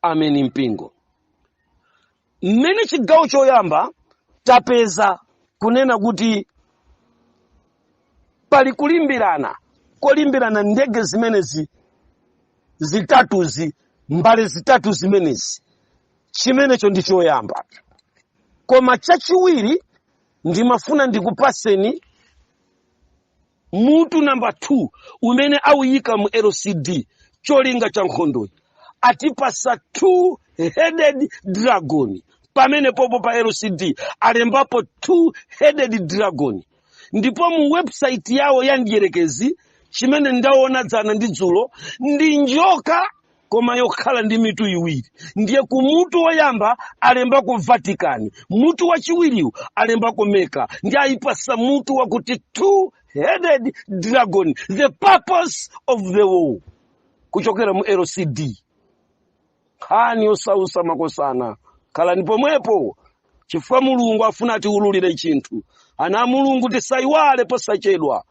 Ameni mpingo. Mmene chigawo choyamba tapeza kunena kuti pali kulimbirana, kolimbirana ndege zimenezi zitatuzi, mbale zitatu zimenezi, chimenecho ndi choyamba. Koma chachiwiri, ndimafuna ndikupaseni mutu namba 2 umene awuyika mu LCD. Cholinga cha nkhondoyi atipasa two headed dragon. Pamene popo pa LCD alembapo two headed dragon, ndipo mu website yawo ya mdierekezi, chimene ndaona dzana ndi dzulo ndi njoka koma yokhala ndi mitu iwiri. Ndiye ku mutu woyamba alembako Vatican, mutu wachiwiriwu alembako Mecca, ndi ayipasa mutu wakuti two headed dragon, the purpose of the war, kuchokera mu LCD. Nkhani yosausa makosana, khalani pomwepo, chifukwa Mulungu afuna atiwululire chinthu. Ana a Mulungu, tisayiwale, posachedwa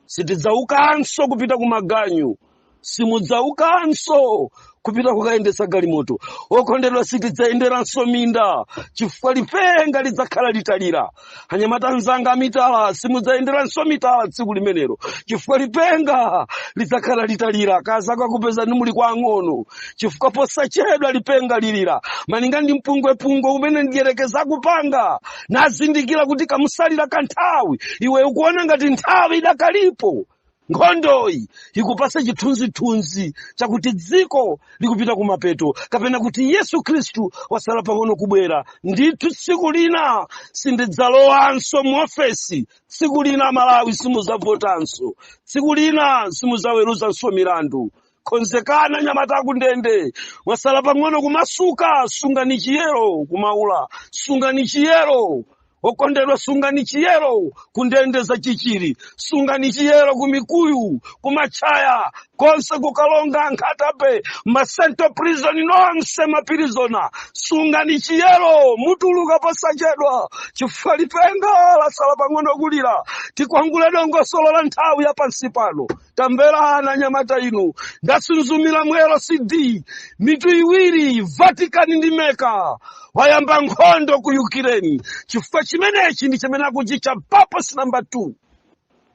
sitidzaukanso kupita kumaganyu, simudzaukanso kupita kukayendetsa galimoto. Okondedwa, sitidzayenderanso minda, chifukwa lipenga lidzakhala litalira. Anyamata anzanga amitala, simudzayenderanso mitala tsiku limenelo, chifukwa lipenga lidzakhala litalira. Kazaka kupeza ndi muli kwa ang'ono, chifukwa posachedwa lipenga lilira, malinga ndi mpungwepungwe umene ndiyerekeza kupanga. Nazindikira kuti kamusalira kanthawi. Iwe ukuona ngati nthawi idakalipo. Nkhondoyi ikupasa chithunzithunzi chakuti dziko likupita kumapeto, kapena kuti Yesu Khristu wasala pang'ono kubwera. Ndithu, tsiku lina sindidzalowanso mu ofesi. Tsiku lina Malawi simudzavotanso. Tsiku lina simudzaweruzanso milandu. Konzekana nyamata akundende, wasala pang'ono kumasuka. Sungani chiyero kumaula, sungani chiyero. Okondedwa, sungani chiyero kundende za Chichiri, sungani chiyero kumikuyu, kumachaya konse, kukalonga, Nkhata Bay, ma central prison, nonse ma prisoner, sungani chiyero. Mutuluka posachedwa, chifukwa lipenga lasala pang'ono kulira. Tikwangule dongosolo la nthawi ya pansi pano. Tamverani anyamata inu, ndasunzumira mu LCD mitu iwiri, Vatican ndi Mecca wayamba nkhondo ku Ukraine, chifukwa chimenechi ndi chimene akuchitcha purpose number 2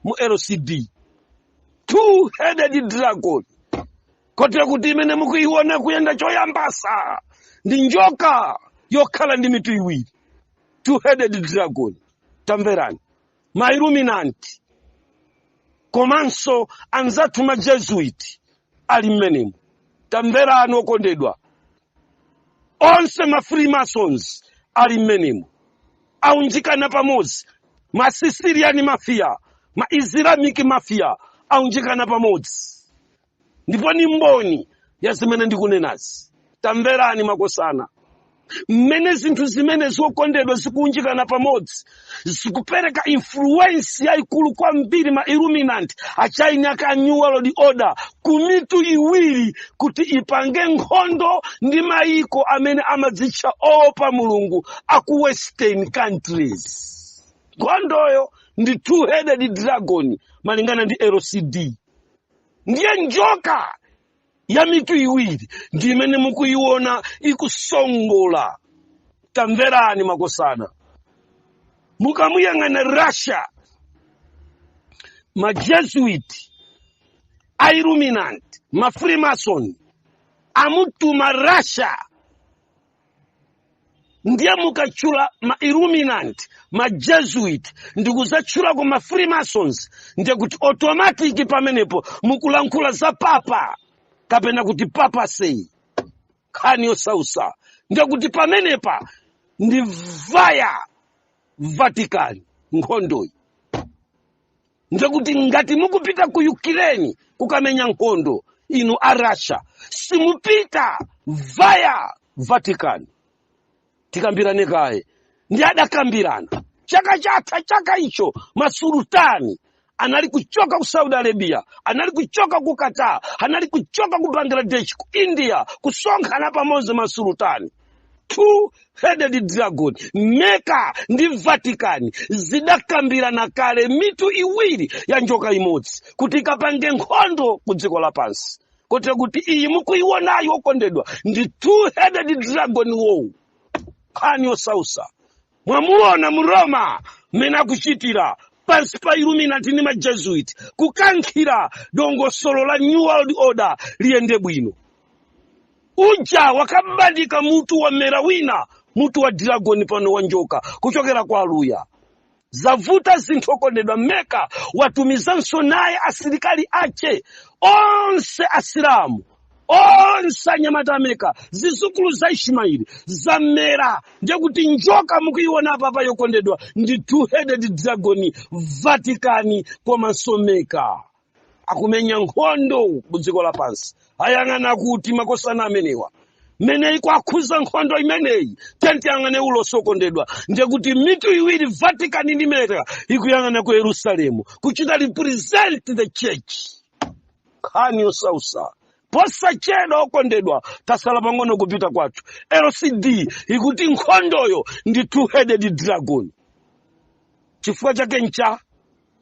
mu LCD, two headed dragon. Kotero kuti imene mukuiona kuyenda choyambasa ndi njoka yokhala ndi mitu iwiri, two headed dragon. Tamverani, ma Illuminati komanso anzathu ma Jesuit ali mmenemu. Tamverani okondedwa, onse ma Freemasons ali mmenemu, aunjikana pamodzi. Ma Sicilian Mafia, ma Islamic Mafia aunjikana pamodzi, ndipo ni mboni ya zimene ndikunenazi. Tamverani makosana, mmene zinthu zimene zokondedwa zikuunjikana pamodzi zikupereka influence yayikulu kwambiri, ma Illuminati achaini aka New World Order kumitu iwiri, kuti ipange nkhondo ndi mayiko amene amadzitcha oopa Mulungu aku Western countries. Nkhondoyo ndi two headed dragon malingana ndi LCD. Ndiye njoka ya mitu iwiri ndi imene mukuiona ikusongola. Tamverani makosana, mukamuyang'ana Russia, ma Jesuit, a Illuminati, ma Freemason amutuma Russia. Ndiye mukatchula ma Illuminati, ma Jesuit, ndikuzatchulako ma Freemasons, ndiye kuti automatic pamenepo mukulankhula za papa, kapena kuti papacy. Nkhani yosausa, ndiye kuti pamenepa ndi via Vatican nkhondoyi. Ndiye kuti ngati mukupita ku Ukraine kukamenya nkhondo, inu a Russia simupita via Vatican. Tikambirane kaye. Ndi adakambirana chaka chatha, chaka icho, masulutani anali kuchoka ku Saudi Arabia, anali kuchoka ku Qatar, anali kuchoka ku Bangladesh, ku India, kusonkhana pamodzi masulutani. Two headed dragon, Mecca ndi Vatican zidakambirana kale, mitu iwiri ya njoka imodzi, kuti ikapange nkhondo ku dziko lapansi. Kotero kuti iyi mukuionayo, okondedwa, ndi two-headed dragon wowu. Nkhani yosausa. Mwamuona mu Roma mmene akuchitira pansi pa Illuminati ndi ma Jesuit, kukankhira dongosolo la New World Order liyende bwino. Uja wakabandika mutu wa mera wina, mutu wa dragon pano, wa njoka kuchokera kwa Aluya. Zavuta zinthu, okondedwa. Meka watumizanso naye asilikali ache onse, Asilamu onse, anyamata Ameka, zizukulu za Ismaili zamera. Ndiye kuti njoka mukuiona papa, yokondedwa, ndi two-headed dragon, Vatican komanso Meka akumenya nkhondo ku dziko lapansi. Ayang'ana kuti makosana amenewa mmeneyi kwakhuza nkhondo imeneyi. Tiyang'ane ulosi, okondedwa. Ndiye kuti mitu iwiri, Vatican ndi Meka, ikuyang'ana ku Yerusalemu kuchita represent the church. Nkhani yosausa. Posachedwa, okondedwa, tasala pang'ono kupita kwathu. LCD ikuti nkhondoyo ndi two-headed dragon. Chifukwa chake ncha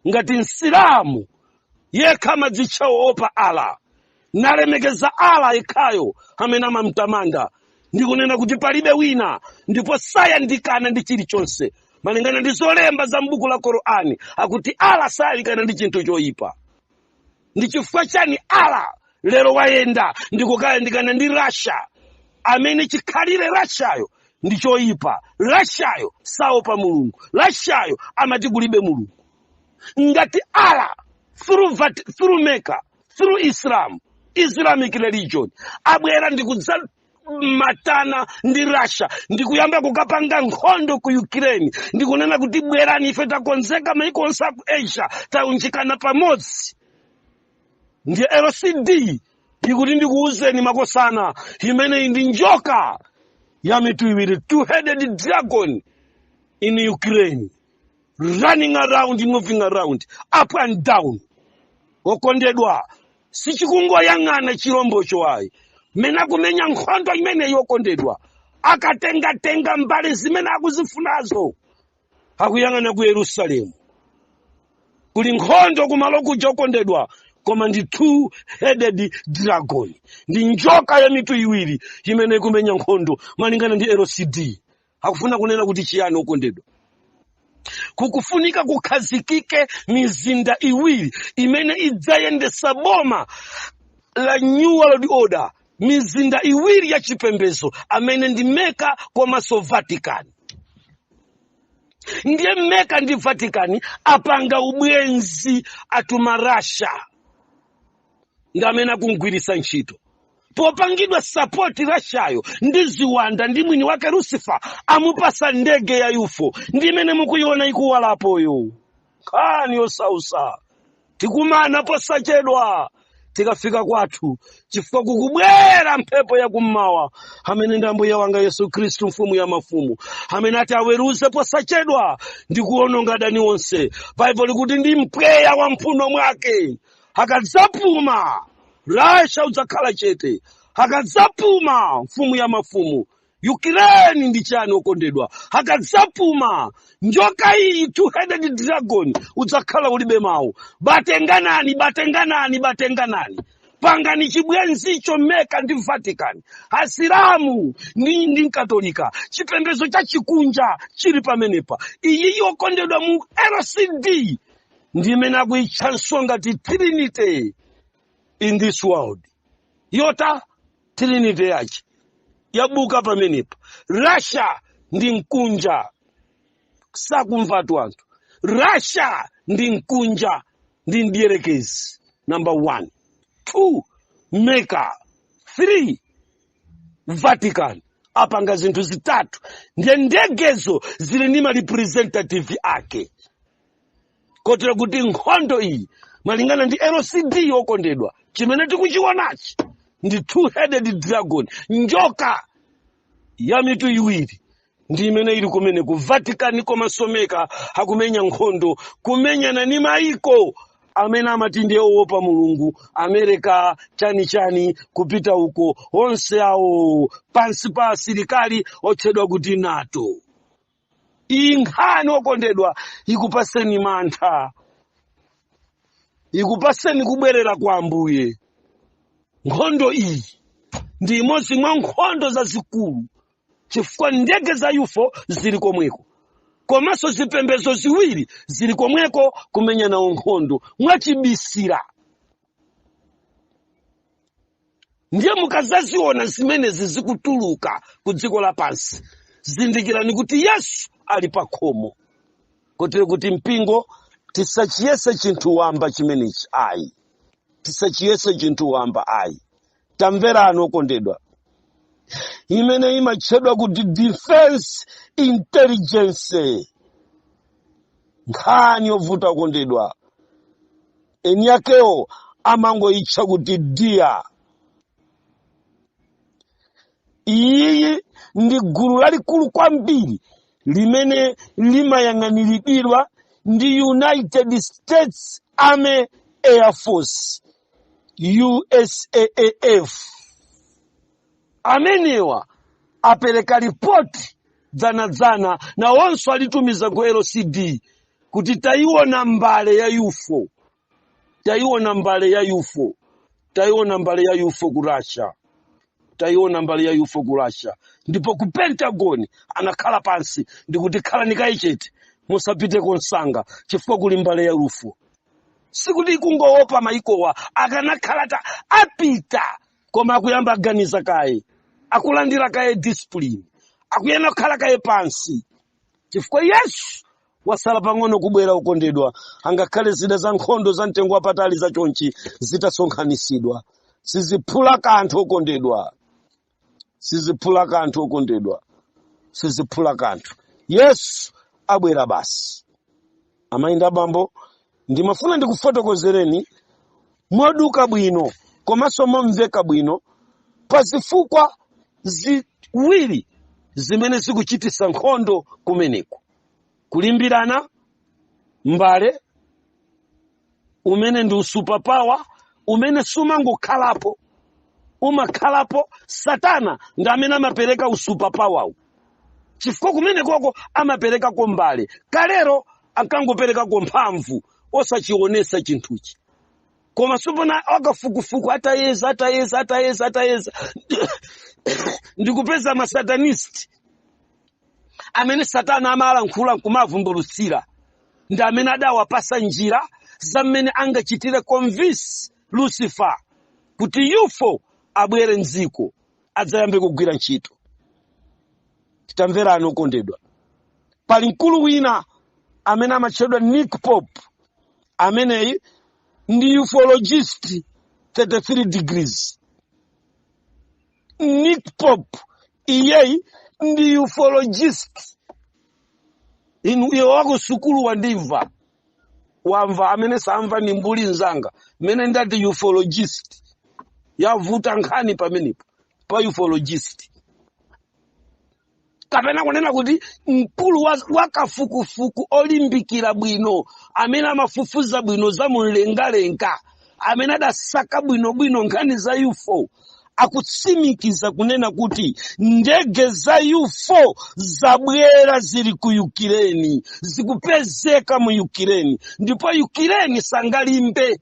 ngati Msilamu yekha amadzitcha oopa Allah, nalemekeza Allah yekhayo amene amamtamanda ndikunena kuti palibe wina, ndipo sayandikana ndi chilichonse malingana ndi zolemba za m'buku la Korani, akuti Allah sayandikana ndi chinthu choyipa. Ndi chifukwa chani Allah lero wayenda ndikukayandikana ndi Russia, amene chikhalire Russiayo ndi choyipa? Russiayo saopa Mulungu, Russiayo amati kulibe Mulungu. Ngati Allah through Mecca, through Islam, Islamic religion, abwera ndikudza matana ndi Russia ndikuyamba kukapanga nkhondo ku Ukraine, ndikunena kuti bwerani, ife takonzeka, maiko onse aku Asia taunjikana pamodzi. Ndi LCD ikuti ndikuwuzeni makosana, imeneyi ndi njoka ya mitu iwiri, two-headed dragon in Ukraine, running around, moving around, up and down. Okondedwa, sichikungoyang'ana chirombocho ayi. Mmene akumenya nkhondo imeneyi, okondedwa, akatengatenga mbali zimene akuzifunazo, akuyang'ana ku Yerusalemu. Kuli nkhondo kumalo kuja, okondedwa, koma ndi two headed dragon, ndi njoka ya mitu iwiri imene ikumenya nkhondo malingana ndi LCD. Akufuna kunena kuti chiyani, okondedwa? Kukufunika kukhazikike mizinda iwiri imene idzayendesa boma la New World Order, mizinda iwiri ya chipembedzo amene ndi Mecca komanso Vatican. Ndiye Mecca ndi Vatican apanga ubwenzi, atuma Russia ndi amene akungwirisa ntchito. Popangidwa support Russiayo ndi ziwanda ndi mwini wake Lucifer, amupasa ndege ya UFO, ndi imene mukuiona ikuwalapoyo. Nkhani yosausa. Tikumana posachedwa tikafika kwathu, chifukwa kukubwera mphepo yakummawa amene ndi Ambuye wanga Yesu Khristu, Mfumu ya mafumu, amene ati aweruze posachedwa ndi kuwononga adani onse. Baibulo likuti ndi mpweya wa mphuno mwake, akadzapuma, Russia udzakhala chete. Akadzapuma Mfumu ya mafumu, Ukraine ndi chani, okondedwa? Akadzapuma njoka iyi, two-headed dragon, udzakhala ulibe mawu. Batenganani, batenganani, batenganani, pangani chibwenzicho, Meka ndi Vatican, Asilamu ndi Mkatolika, chipembedzo cha chikunja chili pamenepa. Iyi, yokondedwa, mu LCD ndi imene akuyitchanso ngati trinity in this world. Yota trinity yache yabuka pamenepa. Russia ndi mkunja, sakumvatu anthu. Russia ndi mkunja, ndi mdierekezi number one, two Mecca, three Vatican. Apanga zinthu zitatu, ndiye ndegezo zili ndi ma representative ake, kotero kuti nkhondo iyi, malingana ndi LCD, yokondedwa, chimene tikuchionachi ndi two-headed dragon, njoka ya mitu iwiri, ndi imene ili kumene ku Vatican komanso Mecca. Akumenya nkhondo, kumenyana ni maiko amene amati ndiye owopa Mulungu, America, chani chani, kupita uko, onse awo pansi pa asilikali otchedwa kuti NATO. Iyi nkhani, okondedwa, ikupaseni mantha, ikupaseni kubwerera kwa Ambuye. Nkhondo iyi ndi imodzi mwa nkhondo zazikulu chifukwa ndege za UFO zili komweko, komanso zipembedzo ziwiri zili komweko kumenya nawo nkhondo mwachibisira. Ndiye mukazaziona zimenezi zikutuluka ku dziko lapansi, zindikirani kuti Yesu ali pa khomo. Kotero kuti mpingo tisachiyese chinthu wamba chimenechi ayi, tisachiyese chinthu wamba ayi. Tamverani okondedwa, imene imatchedwa kuti defense intelligence, nkhani yovuta okondedwa, eni akewo amangoyitcha kuti DIA. Iyiyi ndi gulu lalikulu kwambiri limene limayang'aniridwa ndi United States Army Air Force, USAAF. Amenewa apereka ripoti dzanadzana, nawonso alitumiza ku LCD kuti tayiona mbale ya UFO, tayiona mbale ya UFO, tayiona mbale ya UFO ku Russia, tayiona mbale ya UFO ku Russia. Ndipo ku Pentagon anakhala pansi ndikuti khalani kaye chete, musapite msanga chifukwa kuli mbale ya UFO. Sikuti ikungoopa maikowa, akanakhala ta apita, koma akuyamba aganiza kaye, akulandira kaye discipline, akuyena kukhala kaye pansi chifukwa Yesu wasala pang'ono kubwera. Okondedwa, angakhale zida za nkhondo za mtengo wapatali zachonchi zitasonkhanitsidwa, siziphula kanthu okondedwa, siziphula kanthu okondedwa, siziphula kanthu. Yesu abwera basi. Amayi ndi abambo, ndimafuna ndikufotokozereni moduka bwino komanso momveka bwino pa zifukwa ziwiri zimene zikuchitisa nkhondo kumeneku: kulimbirana mbale umene ndi usuperpower umene sumangokhalapo, umakhalapo. Satana ndi amene amapereka usuperpowerwu, chifukwa kumene koko amaperekako mbale. Kalero ankangoperekako mphamvu osachionesa chinthuchi, koma sopona akafukufuku atayeza, atayeza, atayeza, atayeza ndikupeza masatanist amene Satana amalankhula nkumavumbulutsira, ndi amene adawapasa njira za mmene angachitire convince Lucifer kuti UFO abwere mdziko adzayambe kugwira ntchito. Tamverani okondedwa, pali mkulu wina amene amatchedwa Nick Pope. Ameneyi ndi ufologist 33 degrees. Nick Pope iyeyi ndi ufologist. Inu iwe wako sukulu wandimva, wamva, amene samva ni mbuli nzanga. Mmene ndati ufologist, yavuta nkhani pamenepo pa ufologist, kapena kunena kuti mkulu wa kafukufuku olimbikira bwino, amene amafufuza bwino za mumlengalenga, amene adasaka bwinobwino nkhani za UFO, akutsimikiza kunena kuti ndege za UFO zabwera, zili ku Ukraine, zikupezeka mu Ukraine, ndipo Ukraine sangalimbe.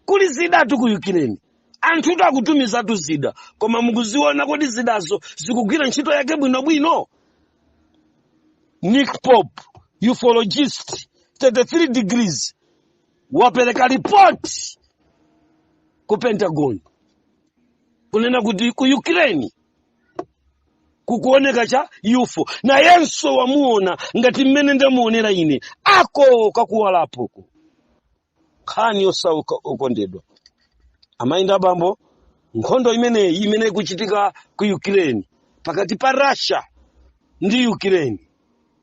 Kuli zidatu ku Ukraine, anthutu akutumizatu zida, koma mukuziona kuti zidazo zikugwira ntchito yake bwinobwino? Nick Pope, ufologist 33 degrees, wapereka ripoti ku Pentagon kunena kuti ku Ukraine kukuoneka cha UFO. Nayenso wamuona ngati mmene ndamuonera ine ako kakuwalapoko. Nkhani yosauka okondedwa, amayi ndi abambo, nkhondo imeneyi imene ikuchitika ku Ukraine, pakati pa Russia ndi Ukraine,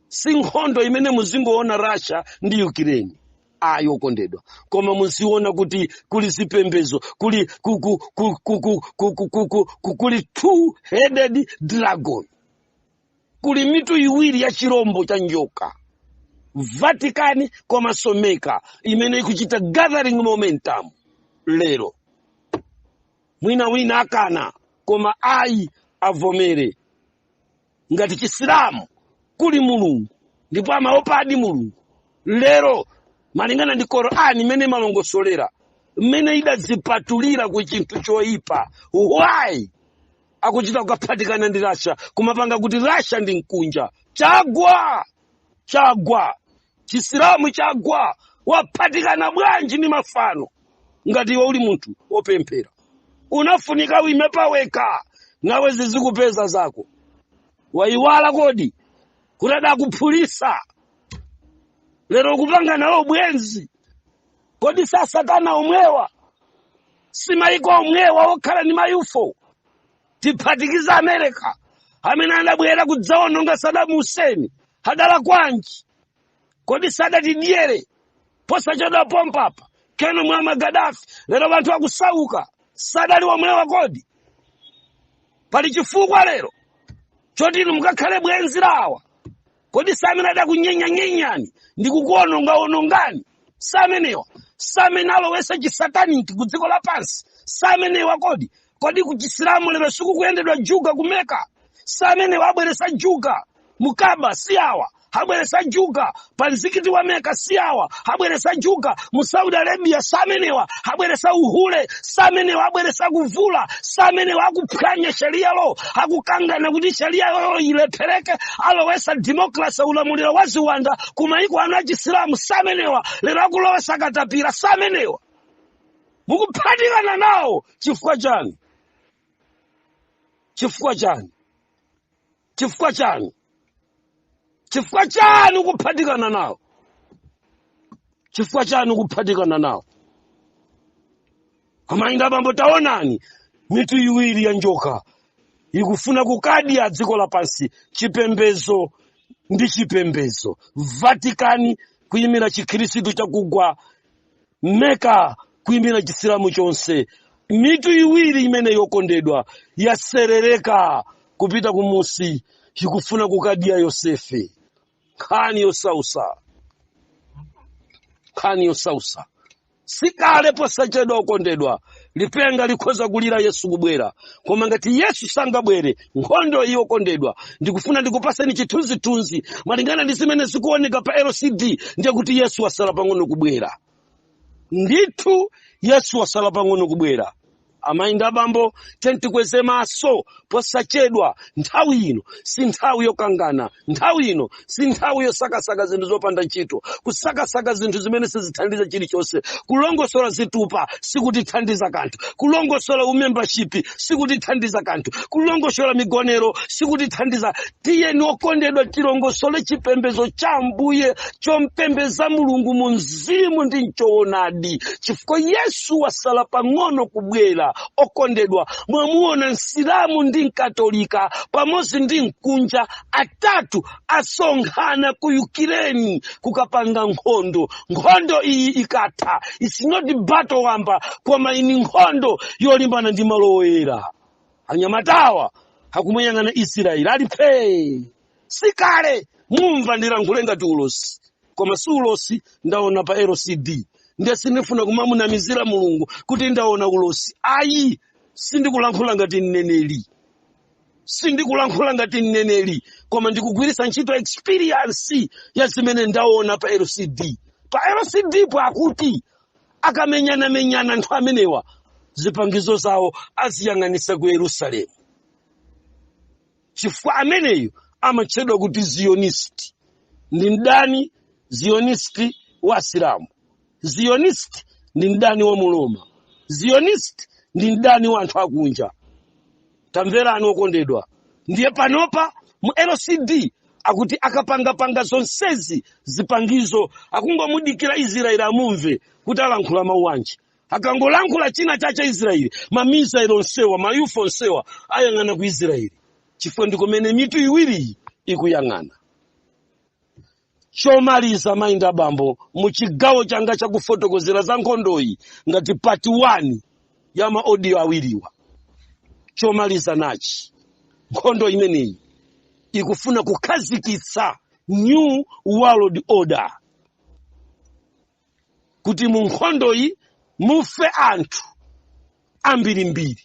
si nkhondo imene muzingoona Russia ndi Ukraine ayi okondedwa, koma muziona kuti kuli zipembedzo, kuli ku, ku, ku, ku, ku, ku, ku, ku, ku, ku, kuli two headed dragon, kuli mitu iwiri ya chirombo cha njoka, Vatican komanso Mecca, imene ikuchita gathering momentum lero. Mwina wina akana, koma ayi, avomere. Ngati Chisilamu kuli Mulungu ndipo amaopadi Mulungu, lero malingana ndi Korani imene imalongosolera Mmene idadzipatulira ku chinthu choyipa, why akuchita kukaphatikana ndi Russia, kumapanga kuti Russia ndi mkunja? Chagwa, chagwa Chisilamu, chagwa. Waphatikana bwanji ndi mafano ngati iwe uli munthu wopemphera? Unafunika uime pawekha, nawe zizikupeza zako. Wayiwala kodi kuti adakuphulisa? Lero ukupanga nawo bwenzi. Kodi sa Satana omwewa? Si maiko omwewa okhala ndi ma UFO? Tiphatikiza America, amene adabwera kudzawononga Saddam Hussein. Adala kwanji? Kodi sadatidyere posachedwa pompapa keno Muammar Gaddafi? Lero anthu akusauka. Sadali omwewa kodi? Pali chifukwa lero choti inu mukakhale bwenzi lawa? Kodi samene adakunyenyanyenyani ndi kukuonongaonongani? Samenewa? Samene alowesa chisataniki ku dziko lapansi? Samenewa kodi? Kodi ku Chisilamu lero sikukuyendedwa juga ku Meka? Samenewa abweresa juga mukaba? Si awa abweresa juga pa mzikiti wa Meka? Si awa abweresa juga mu Saudi Arabia? Samenewa abweresa uhule? Samenewa abweresa kuvula? Samenewa akuphwanya sharia law, akukangana kuti sharia law ilephereke, alowesa democracy, ulamuliro wa ziwanda ku maiko anu achisilamu? Samenewa lero akulowesa katapira? Samenewa? Mukuphatikana nawo chifukwa chani? Chifukwa chani? Chifukwa chani? Chifukwa chani ukuphatikana nawo? Chifukwa chani ukuphatikana nawo? Amayi ndi abambo, taonani mitu iwiri ya njoka ikufuna kukadya dziko lapansi, chipembezo ndi chipembezo. Vatikani kuyimira Chikhristu chakugwa, Meka kuyimira Chisilamu chonse. Mitu iwiri imene yokondedwa yaserereka kupita kumusi, ikufuna kukadya Yosefe. Nkhani yosausa, nkhani yosausa. Sikale posachedwa, okondedwa, lipenga likhoza kulira, Yesu kubwera. Koma ngati Yesu sangabwere, nkhondo iyi, okondedwa, ndikufuna ndikupaseni chithunzithunzi malingana ndi zimene zikuoneka pa LCD, ndiye kuti Yesu wasala pang'ono kubwera. Ndithu, Yesu wasala pang'ono kubwera. Amayi ndi abambo, tikweze maso. Posachedwa, nthawi ino si nthawi yokangana, nthawi ino si nthawi yosakasaka zinthu zopanda ntchito, kusakasaka zinthu zimene sizithandiza chilichonse. Kulongosola zitupa sikutithandiza kanthu, kulongosola umembership sikutithandiza kanthu, kulongosola migonero sikutithandiza. Tiyeni, okondedwa, tilongosole chipembedzo cha Ambuye chompembeza Mulungu mu mzimu ndi mchoonadi, chifukwa Yesu wasala pang'ono kubwera. Okondedwa, mwamuona Msilamu ndi Mkatolika pamodzi ndi mkunja, atatu asonkhana ku Ukraine kukapanga nkhondo. Nkhondo iyi ikatha, it's not battle wamba, koma ini nkhondo yolimbana ndi malo oyera. Anyamatawa akumuyang'ana Israeli ali phee. Sikale mumva ndilankhule ngati ulosi, koma si ulosi. Ndaona pa LCD, ndiye sindifuna kumamunamizira Mulungu kuti ndaona ulosi, ayi. Sindikulankhula ngati mneneri, sindikulankhula ngati mneneri, koma ndikugwiritsa ntchito experience ya zimene ndaona pa LCD. Pa LCD po akuti akamenyanamenyana anthu amenewa, zipangizo zawo aziyang'anisa ku Yerusalemu, chifukwa ameneyo amatchedwa kuti Zionist, ndi mdani. Zionist wa Asilamu, Zionist ndi mdani wa Muloma, Zionist ndi mdani wa anthu akunja. Tamverani, okondedwa, ndiye panopa mu LCD akuti akapangapanga zonsezi zipangizo, akungomudikira Israeli amumve kuti alankhula mawu anji. Akangolankhula china chacha Israeli, ma missile onsewa, ma UFO onsewa ayang'ana ku Israeli, chifukwa ndi kumene mitu iwiriyi ikuyang'ana. Chomaliza, mayi ndi abambo, mu chigawo changa chakufotokozera za nkhondoyi ngati part 1 ya ma audio awiriwa, chomaliza nachi: nkhondo imeneyi ikufuna kukhazikitsa new world order, kuti mu nkhondoyi mufe anthu ambirimbiri.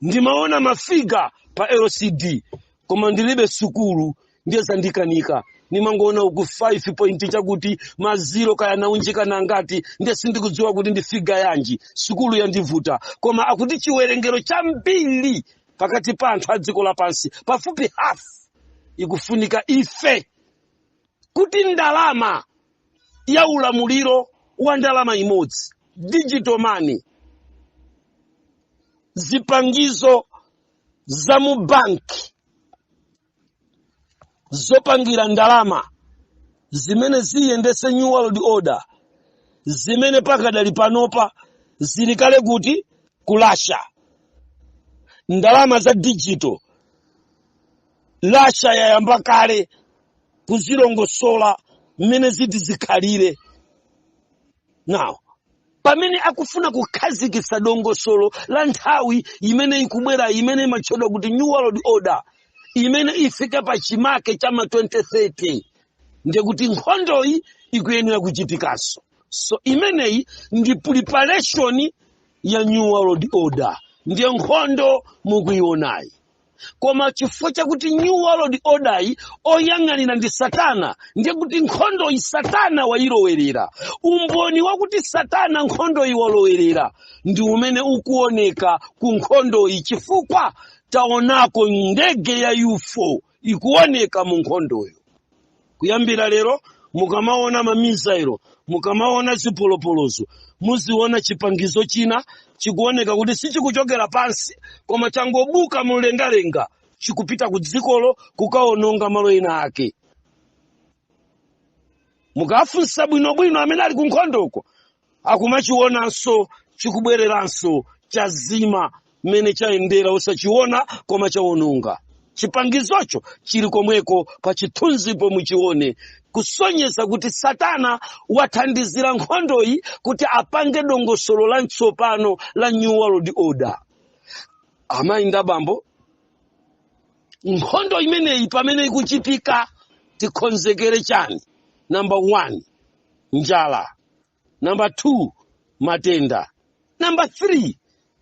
Ndimaona ma figure pa LCD, koma ndilibe sukulu, ndiye zandikanika. Nimangoona uku 5 point chakuti ma zero kaya naunjikana ngati, ndiye sindikudziwa kuti ndi figure yanji, sukulu yandivuta. Koma akuti chiwerengero chambiri pakati pa anthu a dziko lapansi, pafupi half, ikufunika ife kuti ndalama ya ulamuliro wa ndalama imodzi, digital money, zipangizo za mu banki zopangira ndalama zimene ziyendese new world order, zimene pakadali panopa zili kale kuti ku Russia. Ndalama za digital, Russia yayamba kale kuzilongosola mmene ziti zikhalire. Now, pamene akufuna kukhazikitsa dongosolo la nthawi imene ikubwera, imene imatchedwa kuti new world order, imene ifike pa chimake cha ma 2030, ndiye kuti nkhondoyi ikuyenera kuchitikanso. So imeneyi ndi preparation ya new world order, ndiye nkhondo mukuyionayi. Koma chifukwa chakuti new world order yi oyang'anira ndi Satana, ndiye kuti nkhondoyi Satana wayilowerera. Umboni wakuti Satana nkhondoyi walowerera ndi umene ukuoneka ku nkhondoyi, chifukwa taonako ndege ya UFO ikuoneka mu nkhondoyo. Kuyambira lero, mukamaona ma missile, mukamaona zipolopolozo, muziona chipangizo china chikuoneka kuti sichikuchokera pansi, koma changobuka mumlengalenga, chikupita ku dzikolo kukaononga malo ena ake. Mukafunsa bwinobwino amene ali ku nkhondoko, akumachionanso chikubwereranso chazima mmene chayendera, osachiona, koma chawononga. Chipangizocho chili komweko pa chithunzipo, muchione, kusonyeza kuti Satana wathandizira nkhondoyi kuti apange dongosolo la mtsopano la new world order. Amayi ndi abambo, nkhondo imeneyi pamene ikuchitika, tikonzekere chani? Number 1, njala. Number 2, matenda. Number 3,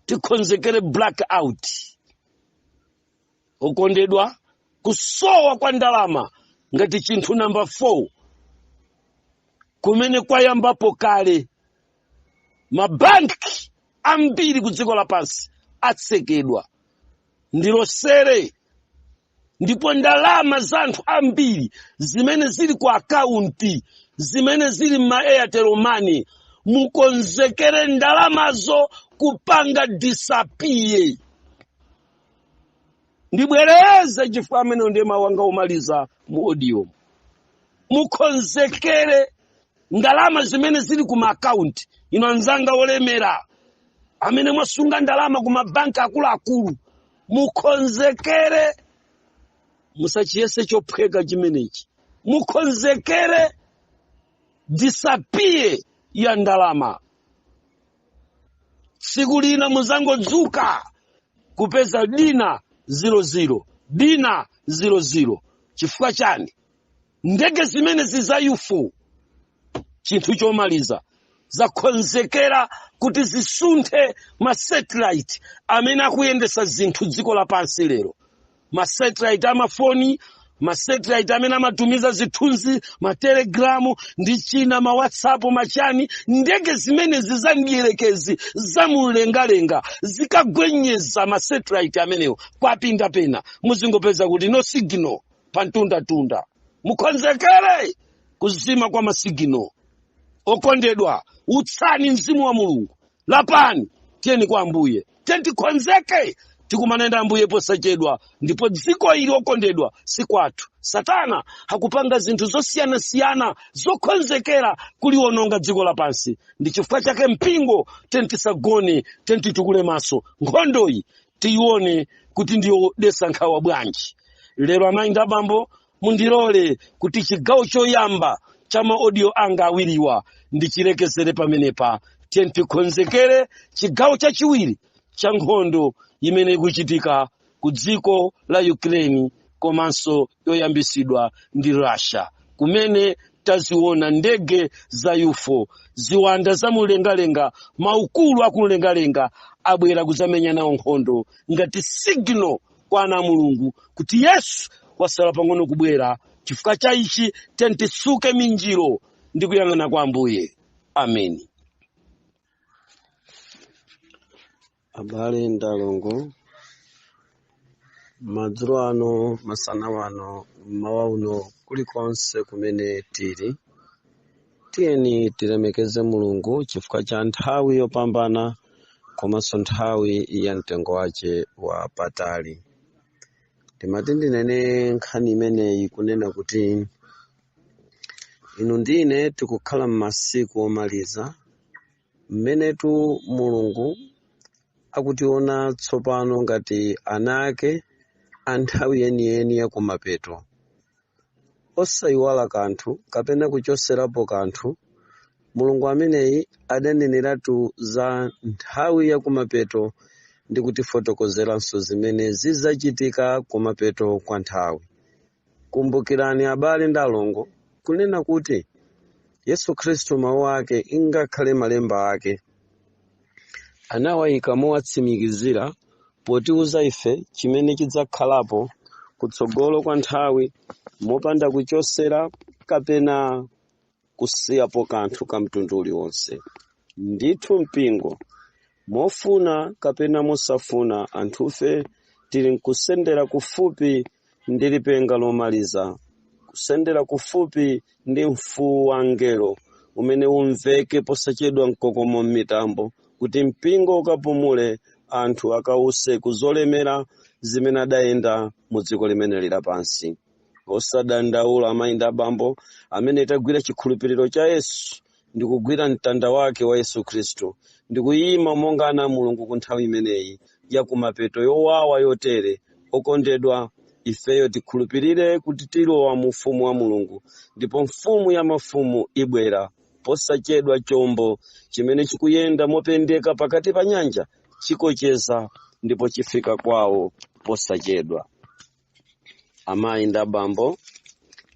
tikonzekere blackout. Okondedwa, kusowa kwa ndalama ngati chinthu number 4, kumene kwayambapo kale. Mabanki ambiri ku dziko lapansi atsekedwa, ndilosere. Ndipo ndalama za anthu ambiri zimene zili ku akaunti, zimene zili ma Airtel Money, mukonzekere ndalamazo kupanga disappear. Ndibwereze, chifukwa amene ndiye mawu anga omaliza mu audio: mukonzekere ndalama zimene zili ku maakaunti. Ino anzanga olemera amene mwasunga ndalama ku mabanki akuluakulu, mukonzekere, musachiyese chophweka chimenechi. Mukonzekere disappear ya ndalama. Tsiku lina muzangodzuka kupeza dina 00, dina 00. Chifukwa chani? Ndege zimene za UFO, chinthu chomaliza, zakonzekera kuti zisunthe ma satellite amene akuyendesa zinthu dziko lapansi lero, ma satellite amafoni, ma satellite amene amatumiza zithunzi, ma Telegram ndi china, ma WhatsApp, machani. Ndege zimenezi za mdierekezi zamumlengalenga zikagwenyeza ma satellite amenewo, kwapinda pena muzingopeza kuti no signal pa mtundatunda. Mukonzekere kuzima kwa ma signal. Okondedwa, utsani mzimu wa Mulungu, lapani, tiyeni kwa Ambuye, tiyeni tikonzeke, tikumana ndi Ambuye posachedwa. Ndipo dziko ili, okondedwa, si kwathu. Satana akupanga zinthu zosiyanasiyana zokonzekera kuliwononga dziko lapansi. Ndi chifukwa chake, mpingo, tiyeni tisagone, tiyeni titukule maso, nkhondoyi tiyione kuti ndiyodetsa nkhawa bwanji. Lero, amayi ndi abambo, mundilole kuti chigawo choyamba cha ma audio anga awiriwa ndichilekezere pamenepa. Tiye tikonzekere chigawo chachiwiri cha nkhondo imene ikuchitika ku dziko la Ukraine, komanso yoyambisidwa ndi Russia, kumene taziona ndege za UFO, ziwanda zamumlengalenga, maukulu akumlengalenga abwera kudzamenya nawo nkhondo, ngati signal kwa ana a Mulungu kuti Yesu wasala pang'ono kubwera. Chifukwa cha ichi, tiyeni tisuke minjiro ndi kuyang'ana kwa Ambuye. Ameni. Abale ndi alongo, madzulo ano, masana ano, mmawa uno, kulikonse kumene tili, tiyeni tilemekeze Mulungu chifukwa cha nthawi yopambana komanso nthawi ya mtengo wace wa patali. Ndimati ndinene nkhani imeneyi kunena kuti inu ndine tikukhala m'masiku omaliza, mmenetu Mulungu akutiona tsopano ngati ana ake a nthawi yeniyeni ya kumapeto, osayiwala kanthu kapena kuchoserapo kanthu. Mulungu ameneyi adaneneratu za nthawi ya kumapeto ndi kutifotokozeranso zimene zidzachitika kumapeto kwa nthawi. Kumbukirani, abale ndi alongo, kunena kuti Yesu Khristu mawu ake, ingakhale malemba ake, anawayika mowatsimikizira potiuza ife chimene chidzakhalapo kutsogolo kwa nthawi, mopanda kuchosera kapena kusiyapo kanthu ka mtundu uliwonse. Ndithu mpingo, mofuna kapena mosafuna, anthufe tili nkusendera kufupi ndi lipenga lomaliza, kusendera kufupi ndi mfuwu wa angelo umene umveke posachedwa mkokomo m'mitambo, kuti mpingo ukapumule, anthu akause kuzolemera zimene adayenda mu dziko limeneli lapansi. Osadandaula, amayi ndi abambo amene tagwira chikhulupiriro cha Yesu ndi kugwira mtanda wake wa Yesu Khristu ndi kuyima monga ana a Mulungu ku nthawi imeneyi ya kumapeto yowawa yotere, okondedwa, ifeyo tikhulupirire kuti tilowa mu ufumu wa Mulungu, ndipo mfumu ya mafumu ibwera posachedwa. Chombo chimene chikuyenda mopendeka pakati pa nyanja chikocheza ndipo chifika kwawo posachedwa. Amayi ndi abambo,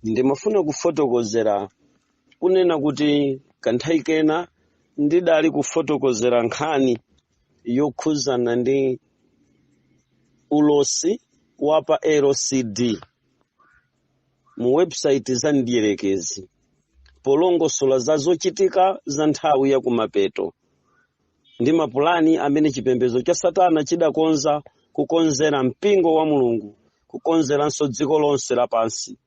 ndimafuna kufotokozera kunena kuti kanthawi kena ndidali kufotokozera nkhani yokhuzana ndi ulosi wa pa LCD mu website za mdierekezi, polongosola za zochitika za nthawi ya kumapeto ndi mapulani amene chipembedzo cha Satana chidakonza kukonzera mpingo wa Mulungu, kukonzeranso dziko lonse lapansi.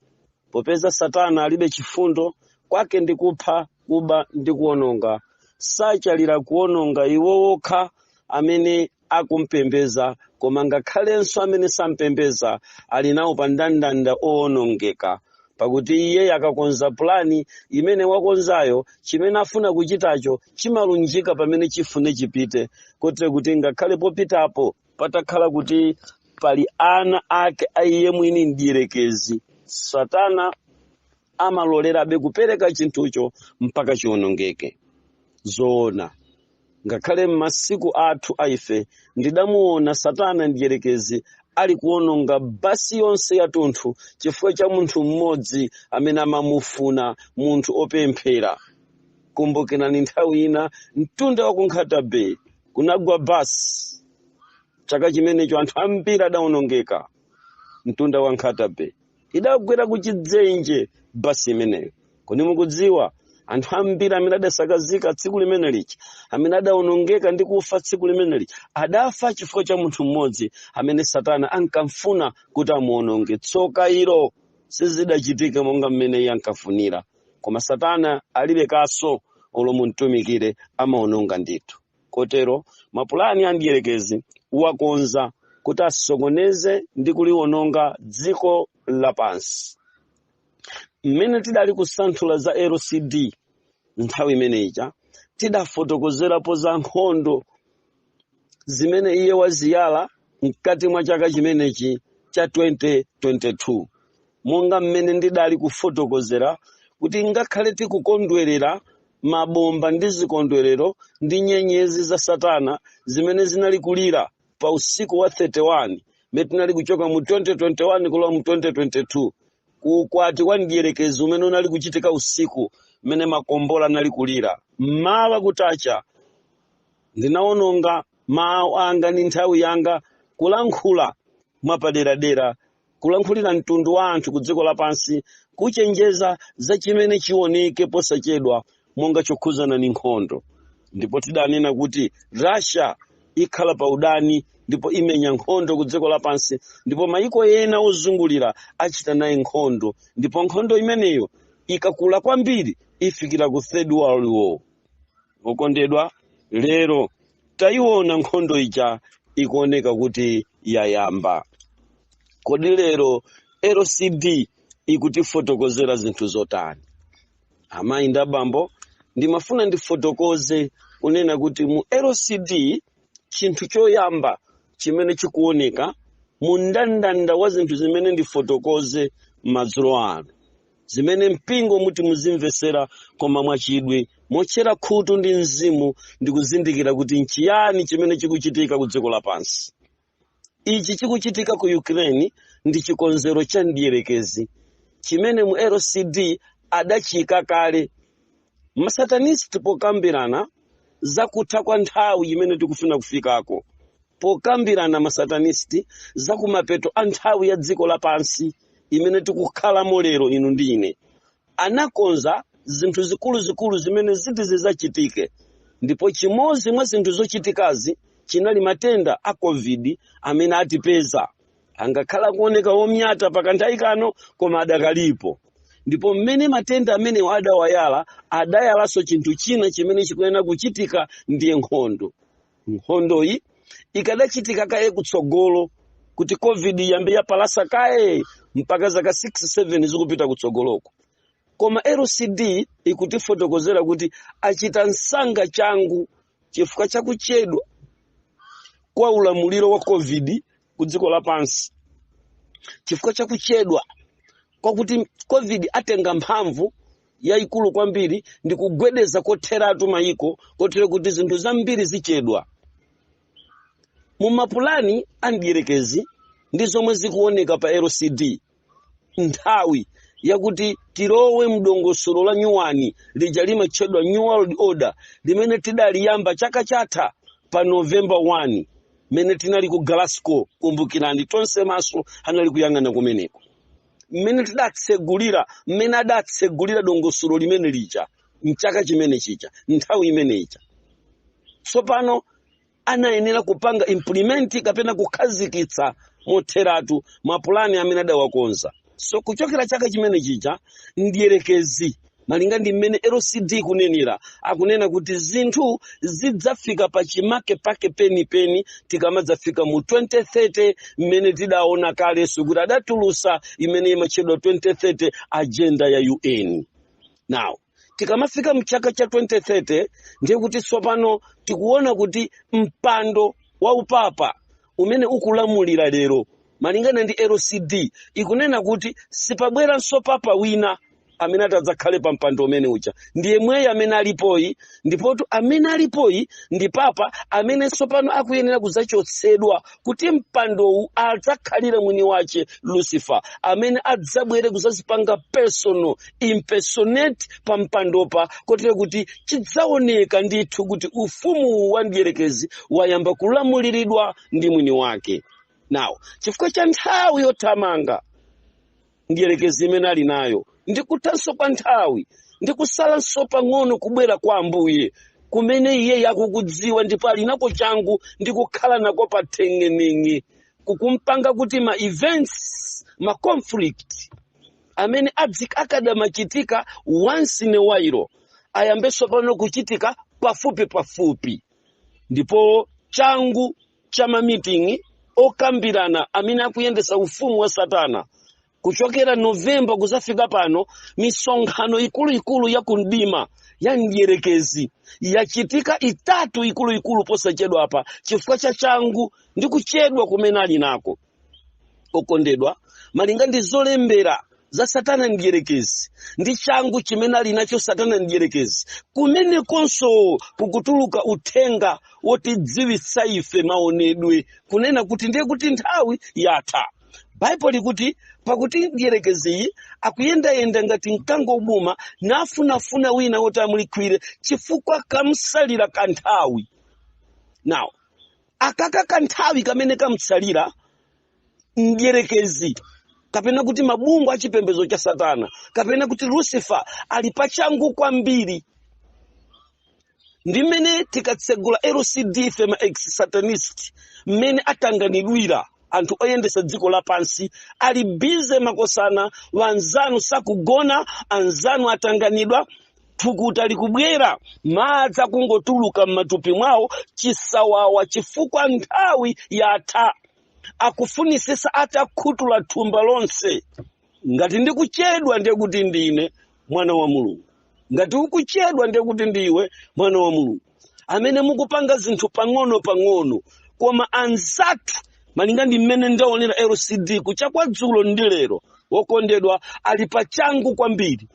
Popeza Satana alibe chifundo, kwake ndi kupha, kuba ndi kuwononga, sachalira kuwononga iwo wokha amene akumpembeza, koma ngakhalenso amene sampembeza ali nawo pa ndandanda owonongeka. Pakuti iye akakonza pulani imene wakonzayo, chimene afuna kuchitacho chimalunjika pamene chifune chipite, kotero kuti ngakhale popitapo patakhala kuti pali ana ake a iye mwini mdierekezi, Satana amalolerabe kupereka chinthucho mpaka chiwonongeke. Zoona, ngakhale m'masiku athu aife ndidamuona Satana mdierekezi ali kuwononga basi yonse yatunthu chifukwa cha munthu mmodzi amene amamufuna, munthu opemphera. Kumbukirani, nthawi ina mtunda wa ku Nkhata Bay kunagwa basi. Chaka chimenecho anthu ambiri adawonongeka. Mtunda wa Nkhata Bay idagwera ku chidzenje basi imeneyo. Kodi mukudziwa anthu ambiri amene adasakazika tsiku limene licha, amene adawonongeka ndi kufa tsiku limene licha, adafa chifukwa cha munthu mmodzi amene Satana ankamfuna kuti amuwononge? Tsoka ilo, sizidachitika monga mmene iye ankafunira. Koma Satana alibe kaso, olo mumtumikire, amawononga ndithu. Kotero mapulani a mdierekezi wakonza kuti asokoneze ndi kuliwononga dziko lapansi. Mmene tidali kusanthula za LCD nthawi imeneyi, tidafotokozerapo za nkhondo zimene iye waziyala mkati mwa chaka chimenechi cha 2022, monga mmene ndidali kufotokozera kuti ngakhale tikukondwerera mabomba ndi zikondwerero ndi nyenyezi za Satana zimene zinali kulira pa usiku wa 31 mmene tinali kuchoka mu 2021 kulowa mu 2022, kuukwati kwa mdierekezi umene unali kuchitika usiku mmene makombola anali kulira, mmawa kutacha ndinawononga mawu anga ndi nthawi yanga kulankhula mwapaderadera. Kulankhulira mtundu wa anthu ku dziko lapansi, kuchenjeza za chimene chioneke posachedwa monga chokhuzana ndi nkhondo. Ndipo tidanena kuti Russia ikhala pa udani ndipo imenya nkhondo ku dziko lapansi, ndipo maiko ena ozungulira achita naye nkhondo, ndipo nkhondo imeneyo ikakula kwambiri ifikira ku Third World War. Okondedwa, lero tayiona nkhondo ija ikuoneka kuti yayamba. Kodi lero LCD ikutifotokozera zinthu zotani? Amayi ndi abambo, ndimafuna ndifotokoze kunena kuti mu LCD chinthu choyamba chimene chikuoneka mu mndandanda wa zinthu zimene ndifotokoze madzulo ano, zimene mpingo muti muzimvesera koma mwachidwi, motchera khutu ndi mzimu, ndi kuzindikira kuti nchiyani chimene chikuchitika ku dziko lapansi. Ichi chikuchitika ku Ukraine ndi chikonzero cha mdierekezi chimene mu LCD adachika kale masatanist pokambirana zakutha kwa nthawi imene tikufuna kufikako, pokambirana masatanist za kumapeto a nthawi ya dziko lapansi imene tikukhalamo lero inu ndi ine, anakonza zinthu zikuluzikulu zimene ziti zidzachitike. Ndipo chimodzi mwa zinthu zochitikazi chinali matenda a COVID amene atipeza, angakhala kuoneka womyata pakanthawi kano, koma adakalipo. Ndipo mmene matenda amenewo adawayala, adayalanso chinthu china chimene chikuyenera kuchitika, ndiye nkhondo. Nkhondoyi ikadachitika kaye kutsogolo, kuti COVID iyambe yapalasa kaye mpaka zaka 6 7 zikupita kutsogoloko, koma LCD ikutifotokozera kuti achita msanga changu chifukwa chakuchedwa kwa ulamuliro wa COVID ku dziko lapansi, chifukwa chakuchedwa kwakuti COVID atenga mphamvu yayikulu kwambiri ndi kugwedeza kotheratu mayiko, kotero kuti zinthu zambiri zichedwa. Mu mapulani a mdierekezi ndi zomwe zikuoneka pa LCD, nthawi yakuti tilowe mdongosolo la nyuwani lija limatchedwa New World Order, limene tidaliyamba chaka chatha pa November 1, mene tinali ku Glasgow. Kumbukirani, tonse maso anali kuyang'ana kumeneko mmene tidatsegulira, mmene adatsegulira dongosolo limene lija mchaka chimene chija, nthawi imene ija. Tsopano anayenera kupanga implement kapena kukhazikitsa motheratu mapulani amene adawakonza. So kuchokera chaka chimene chija, mdierekezi, malinga ndi mmene LCD kunenera, akunena kuti zinthu zidzafika pa chimake pake penipeni tikamadzafika mu 2030, mmene tidaona kalenso kuti adatulusa imene imatchedwa 2030 Agenda ya UN. Now tikamafika mchaka cha 2030, ndiye kuti tsopano tikuona kuti mpando wa upapa umene ukulamulira lero, malingana ndi LCD, ikunena kuti sipabweranso papa wina amene atadzakhale pa mpando umene uja, ndi yemweyo amene alipoyi. Ndipotu amene alipoyi ndi papa amene tsopano akuyenera kudzachotsedwa kuti mpandowu adzakhalire mwini wace Lucifer, amene adzabwere kudzazipanga personal impersonate pa mpandopa, kotero kuti chidzaoneka ndithu kuti ufumu wa mdierekezi wayamba kulamuliridwa ndi mwini wake. Now chifukwa cha nthawi yothamanga mdierekezi imene ali nayo, ndi kuthanso kwa nthawi, ndi kusalanso pang'ono kubwera kwa Ambuye kumene iye yakukudziwa ndipo ali nako changu ndi kukhala nako pa thengenenge, kukumpanga kuti ma events, ma conflict amene akadamachitika once in a while ayambenso pano kuchitika pafupi pafupi. Ndipo changu cha mamitingi okambirana amene akuyendesa ufumu wa Satana kuchokera Novemba kuzafika pano, misonkhano ikuluikulu ya kumdima ya mdierekezi yachitika itatu ikuluikulu posachedwa apa, chifukwa cha changu ndi kuchedwa kumene ali nako. Okondedwa, malinga ndi zolembera za Satana mdierekezi ndi changu chimene ali nacho Satana mdierekezi, kumenekonso kukutuluka uthenga wotidziwitsa ife maonedwe kunena kuti ndiye kuti nthawi yatha. Baibulo likuti, "Pakuti mdierekeziyi akuyendayenda ngati mkango ubuma, nafunafuna wina woti amulikwire, chifukwa kamsalira kanthawi." Now akaka kanthawi kamene kamtsalira mdierekezi Kapena kuti mabungwe achipembedzo cha Satana, kapena kuti Lucifer, ali pachangu kwambiri. Ndi mmene tikatsegula LCD, ife ma ex-satanist, mmene atanganidwira anthu oyendesa dziko lapansi ali busy. Makosana, wanzanu sakugona, anzanu atanganidwa, thukuta likubwera, madzi akungotuluka m'matupi mwawo, chisawawa, chifukwa nthawi yatha. Akufunisisa atakhutula thumba lonse. Ngati ndikuchedwa, ndiye kuti ndine mwana wa Mulungu. Ngati ukuchedwa, ndiye kuti ndiwe mwana wa Mulungu amene mukupanga zinthu pang'ono pang'ono. Koma anzathu, malinga ndi mmene ndaonera LCD kucha kwa dzulo ndi lero, wokondedwa, ali pachangu kwambiri,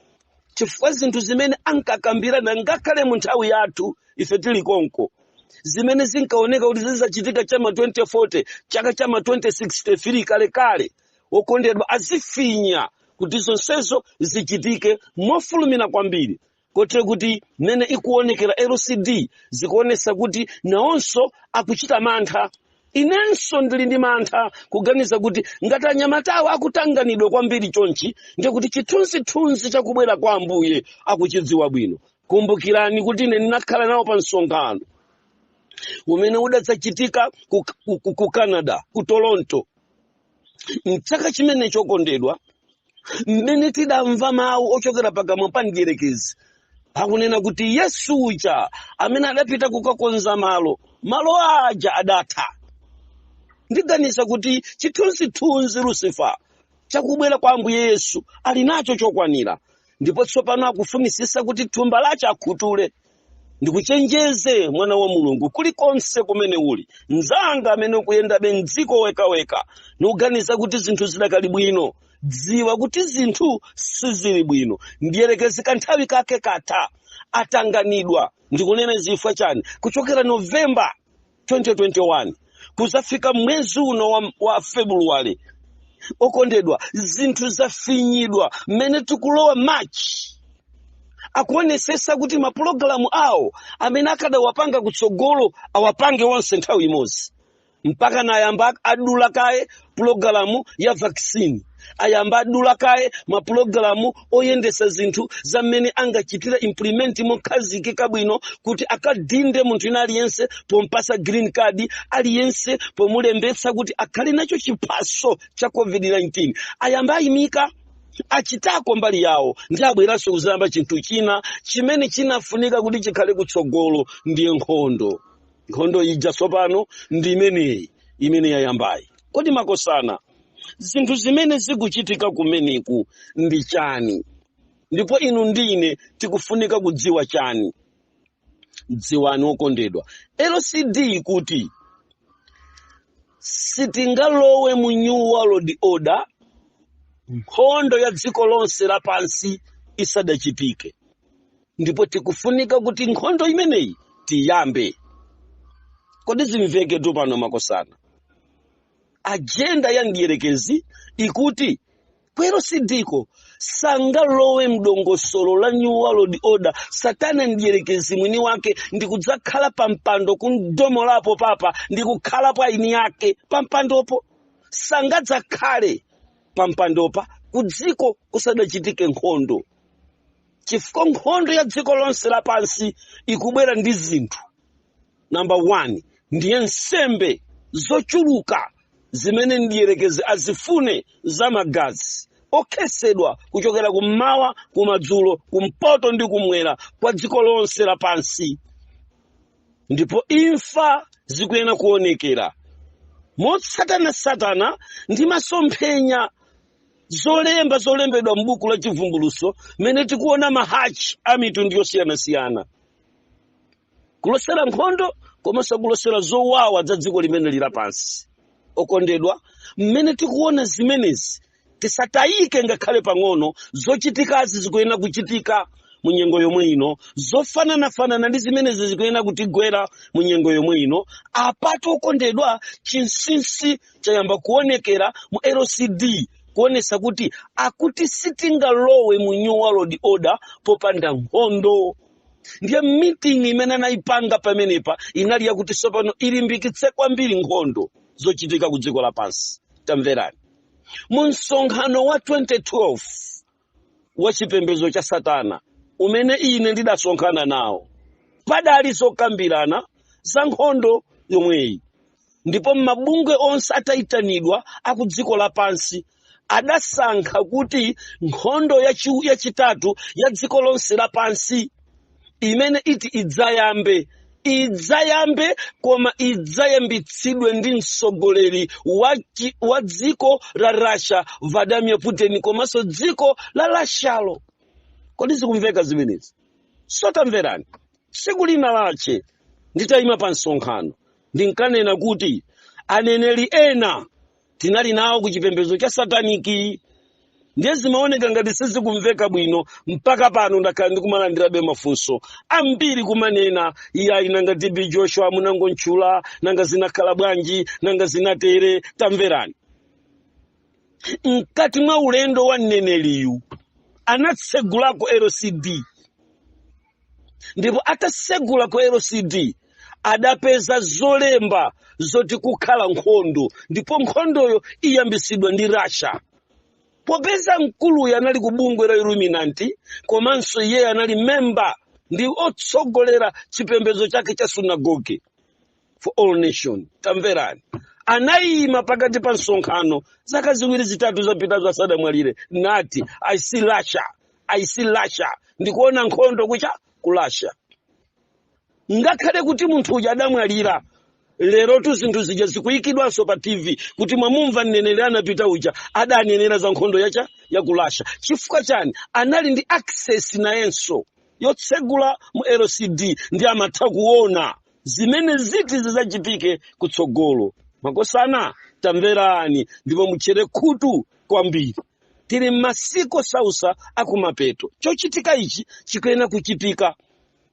chifukwa zinthu zimene ankakambirana ngakhale mu nthawi yathu ife tili konko, zimene zinkaoneka kuti zizachitika chama 2040, chaka chama 2063, kalekale, wokondedwa, azifinya kuti zonsezo zichitike mofulumira kwambiri, kotero kuti mmene ikuonekera LCD zikuonesa kuti nawonso akuchita mantha. Inenso ndili ndi mantha, kuganiza kuti ngati anyamatawo akutanganidwa kwambiri chonchi, ndiye kuti chithunzithunzi chakubwera kwa Ambuye akuchidziwa bwino. Kumbukirani kuti ine ndinakhala nawo pa msonkhano umene udadzachitika ku Canada, ku Toronto, mchaka chimene chokondedwa, mmene tidamva mawu ochokera pakamwa pa mdierekezi akunena kuti Yesu uja amene adapita kukakonza malo, malo aja adatha. Ndiganiza kuti chithunzithunzi Lucifer chakubwera kwa Ambuye Yesu ali nacho chokwanira, ndipo tsopano akufunisisa kuti thumba lache akhutule. Ndikuchenjeze, mwana wa Mulungu, kulikonse kumene uli, mnzanga amene ukuyendabe mdziko wekaweka nikuganiza kuti zinthu zidakali bwino, dziwa kuti zinthu sizili bwino. Ndiyerekeze kanthawi kake katha, atanganidwa. Ndikunena zifukwa chani? Kuchokera Novemba 2021 kuzafika mwezi uno wa Februwale, okondedwa, zinthu zafinyidwa. Mmene tikulowa March, akuonesesa kuti mapulogalamu awo amene akadawapanga kutsogolo awapange onse nthawi imodzi, mpaka nayamba adula kaye pulogalamu ya vaccine, ayamba adula kaye mapulogalamu oyendesa zinthu zamene angachitira implement mokhazikika bwino kuti akadinde munthu ina aliyense pompasa green card, aliyense pomulembetsa kuti akhale nacho chiphaso cha COVID-19. Ayamba ayimika, achitako mbali yawo, ndi abweranso kuzayamba chinthu china chimene chinafunika kuti chikhale kutsogolo, ndiye nkhondo. Nkhondo ija tsopano ndi imeneyi imene yayambayi. Kodi makosana, zinthu zimene zikuchitika kumeneku ndi chani? Ndipo inu ndine tikufunika kudziwa chani? Dziwani okondedwa, LCD kuti sitingalowe mu New World Order nkhondo ya dziko lonse lapansi isadachitike, ndipo tikufunika kuti nkhondo imeneyi tiyambe. Kodi zimveke tu pano, makosana? Agenda ya mdierekezi ikuti ku LCD ko sangalowe mdongosolo la New World Order Satana mdierekezi mwini wake ndikudzakhala pa mpando kumdomolapo papa ndikukhalapo aini yake pa mpandopo. Sangadzakhale pa mpandopa ku dziko kusadachitike nkhondo, chifukwa nkhondo ya dziko lonse lapansi ikubwera ndi zinthu. Number 1 ndiye nsembe zochuluka zimene mdierekezi azifune za magazi okhesedwa kuchokera kummawa, kumadzulo, kumpoto ndi kumwera kwa dziko lonse lapansi. Ndipo imfa zikuyenera kuonekera motsatana-satana ndi masomphenya, zolemba zolembedwa m'buku la Chivumbuluso, mmene tikuona mahachi a mitundu yosiyanasiyana kulosera nkhondo komanso kulosera zowawa za dziko limene lili lapansi. Okondedwa, mmene tikuona zimenezi, tisatayike ngakhale pang'ono. Zochitikazi zikuyenera kuchitika mu nyengo yomwe ino, zofananafanana ndi zimenezi zikuyenera kutigwera mu nyengo yomwe ino. Apatu okondedwa, chinsinsi chayamba kuonekera mu LCD, kuonesa kuti akuti sitingalowe mu New World Order popanda nkhondo. Ndiye meeting imene anayipanga pamenepa inali yakuti tsopano ilimbikitse kwambiri nkhondo zochitika ku dziko lapansi. Tamverani. Mu msonkhano wa 2012 wa chipembedzo cha Satana umene ine ndidasonkhana nawo, padali zokambirana za nkhondo yomweyi, ndipo mabungwe onse atayitanidwa aku dziko lapansi adasankha kuti nkhondo yachitatu ya dziko lonse lapansi imene iti idzayambe, idzayambe, koma idzayambitsidwe ndi mtsogoleri wa dziko la Russia, Vladimir Putin, komanso dziko la Russialo. Kodi zikumveka zimenezi? Sotamverani, tsiku lina lache nditayima pa msonkhano ndinkanena kuti aneneri ena tinali nawo ku chipembedzo cha sataniki, ndiye zimaoneka ngati sizikumveka bwino. Mpaka pano ndakhala ndikumalandirabe mafunso ambiri kumanena, iyayi, nanga TB Joshua munangontchula, nanga zinakhala bwanji, nanga zinatere? Tamverani, mkati mwa ulendo wa mneneriyu anatsegulako LCD, ndipo atatsegula ku LCD adapeza zolemba zoti kukhala nkhondo, ndipo nkhondoyo iyambisidwa ndi Russia. Popeza mkuluyu anali ku bungwe la Illuminati, komanso iye anali memba ndi otsogolera chipembedzo chake cha Synagogue for All Nation, tamverani, anayima pakati pa msonkhano zaka 2 3 zapitazo asadamwalire nati, "I see Russia, I see Russia, ndikuona nkhondo kucha ku Russia." Ngakhale kuti munthu uja adamwalira, lerotu zinthu zija zikuyikidwanso pa TV kuti mwamumva mneneri anapita uja adanenera za nkhondo yacha ya ku Russia. Chifukwa chani? Anali ndi access nayenso yotsegula mu LCD ndi amatha kuona zimene ziti zidzachitike kutsogolo. Makosana, tamverani ndipo mutchere khutu kwambiri. Tili m'masiku osausa akumapeto. Chochitika ichi chikuyenera kuchitika,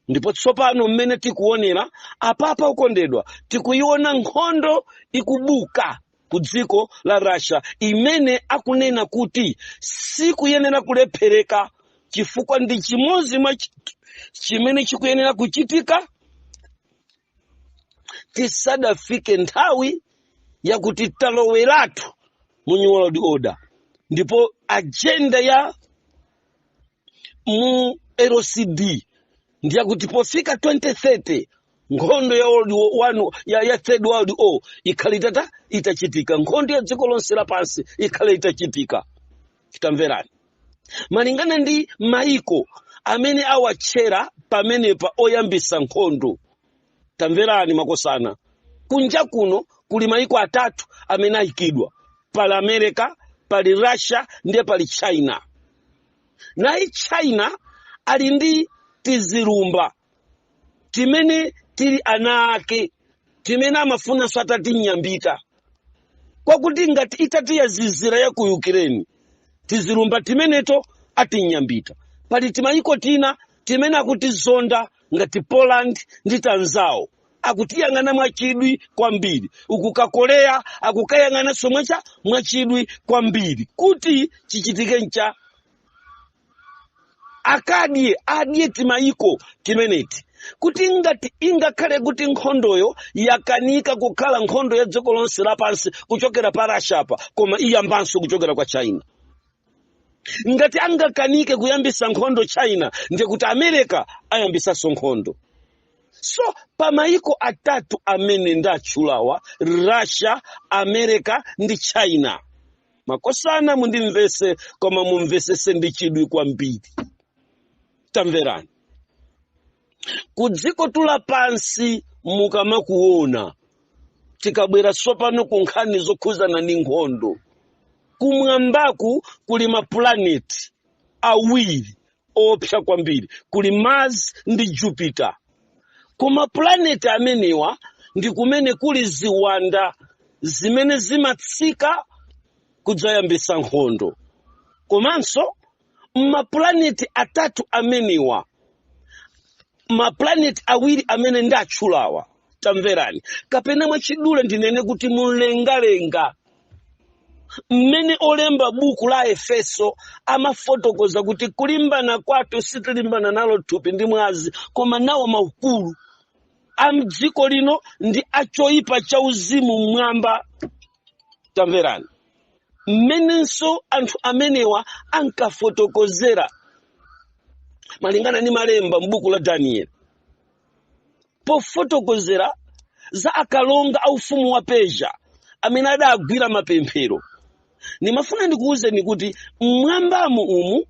ndipo tsopano mmene tikuonera apapa, ukondedwa, tikuiona nkhondo ikubuka ku dziko la Russia imene akunena kuti sikuyenera kulephereka, chifukwa ndi chimodzi mwa chimene chikuyenera kuchitika tisadafike nthawi yakuti taloweratu mu New World Order. Ndipo agenda ya mu LCD ndiyakuti pofika 2030 nkhondo ya World War One, ya Third World War ikhale itachitika, nkhondo ya dziko lonse lapansi ikhale itachitika. Tamverani, malingana ndi maiko amene awatchera pamenepa oyambisa nkhondo, tamverani makosana, kunja kuno kuli maiko atatu amene ayikidwa. Pali America, pali Russia, ndiye pali China. Nayi China ali ndi tizilumba timene tili ana ake timene amafunanso atatinyambita, kwakuti ngati itati yazizira ya ku Ukraine, tizilumba timeneto atinyambita. Pali timayiko tina timene akutizonda ngati Poland ndi tanzawo, akutiyang'ana mwachidwi kwambiri. Uku ka Korea akukayang'ananso mwachidwi kwambiri kuti chichitike ncha akadye adye timayiko timeneti, kuti ngati ingakhale kuti nkhondoyo yakanika kukhala nkhondo ya dziko lonse lapansi kuchokera pa Russia pa, koma iyambanso kuchokera kwa China. Ngati angakanike kuyambisa nkhondo China, ndiye kuti America ayambisanso nkhondo. So pamayiko atatu amene ndatchulawa, Russia, America ndi China, makosana, mundimvese, koma mumvesese ndi chidwi kwambiri. Tamverani, ku dziko lapansi mukamakuona, tikabwera tsopano ku nkhani zokhuzana ndi nkhondo, kumwambaku kuli mapulaneti awiri opsa kwambiri, kuli Mars ndi Jupiter. Koma pulaneti amenewa ndi kumene kuli ziwanda zimene zimatsika kudzayambisa nkhondo. Komanso mapulaneti atatu amenewa, mapulaneti awiri amene ndatchulawa, tamverani, kapena mwachidule ndinene kuti mumlengalenga mmene olemba buku la Efeso amafotokoza kuti kulimbana kwathu sitilimbana nalo thupi ndi mwazi, koma nawo maukulu a mdziko lino ndi achoyipa cha uzimu mmwamba. Tamverani, Mmenenso anthu amenewa ankafotokozera malingana ndi malemba m'buku la Daniel, pofotokozera za akalonga a ufumu wa Persia amene adagwira mapemphero, ndimafuna ndikuwuzeni kuti mmwambamo umu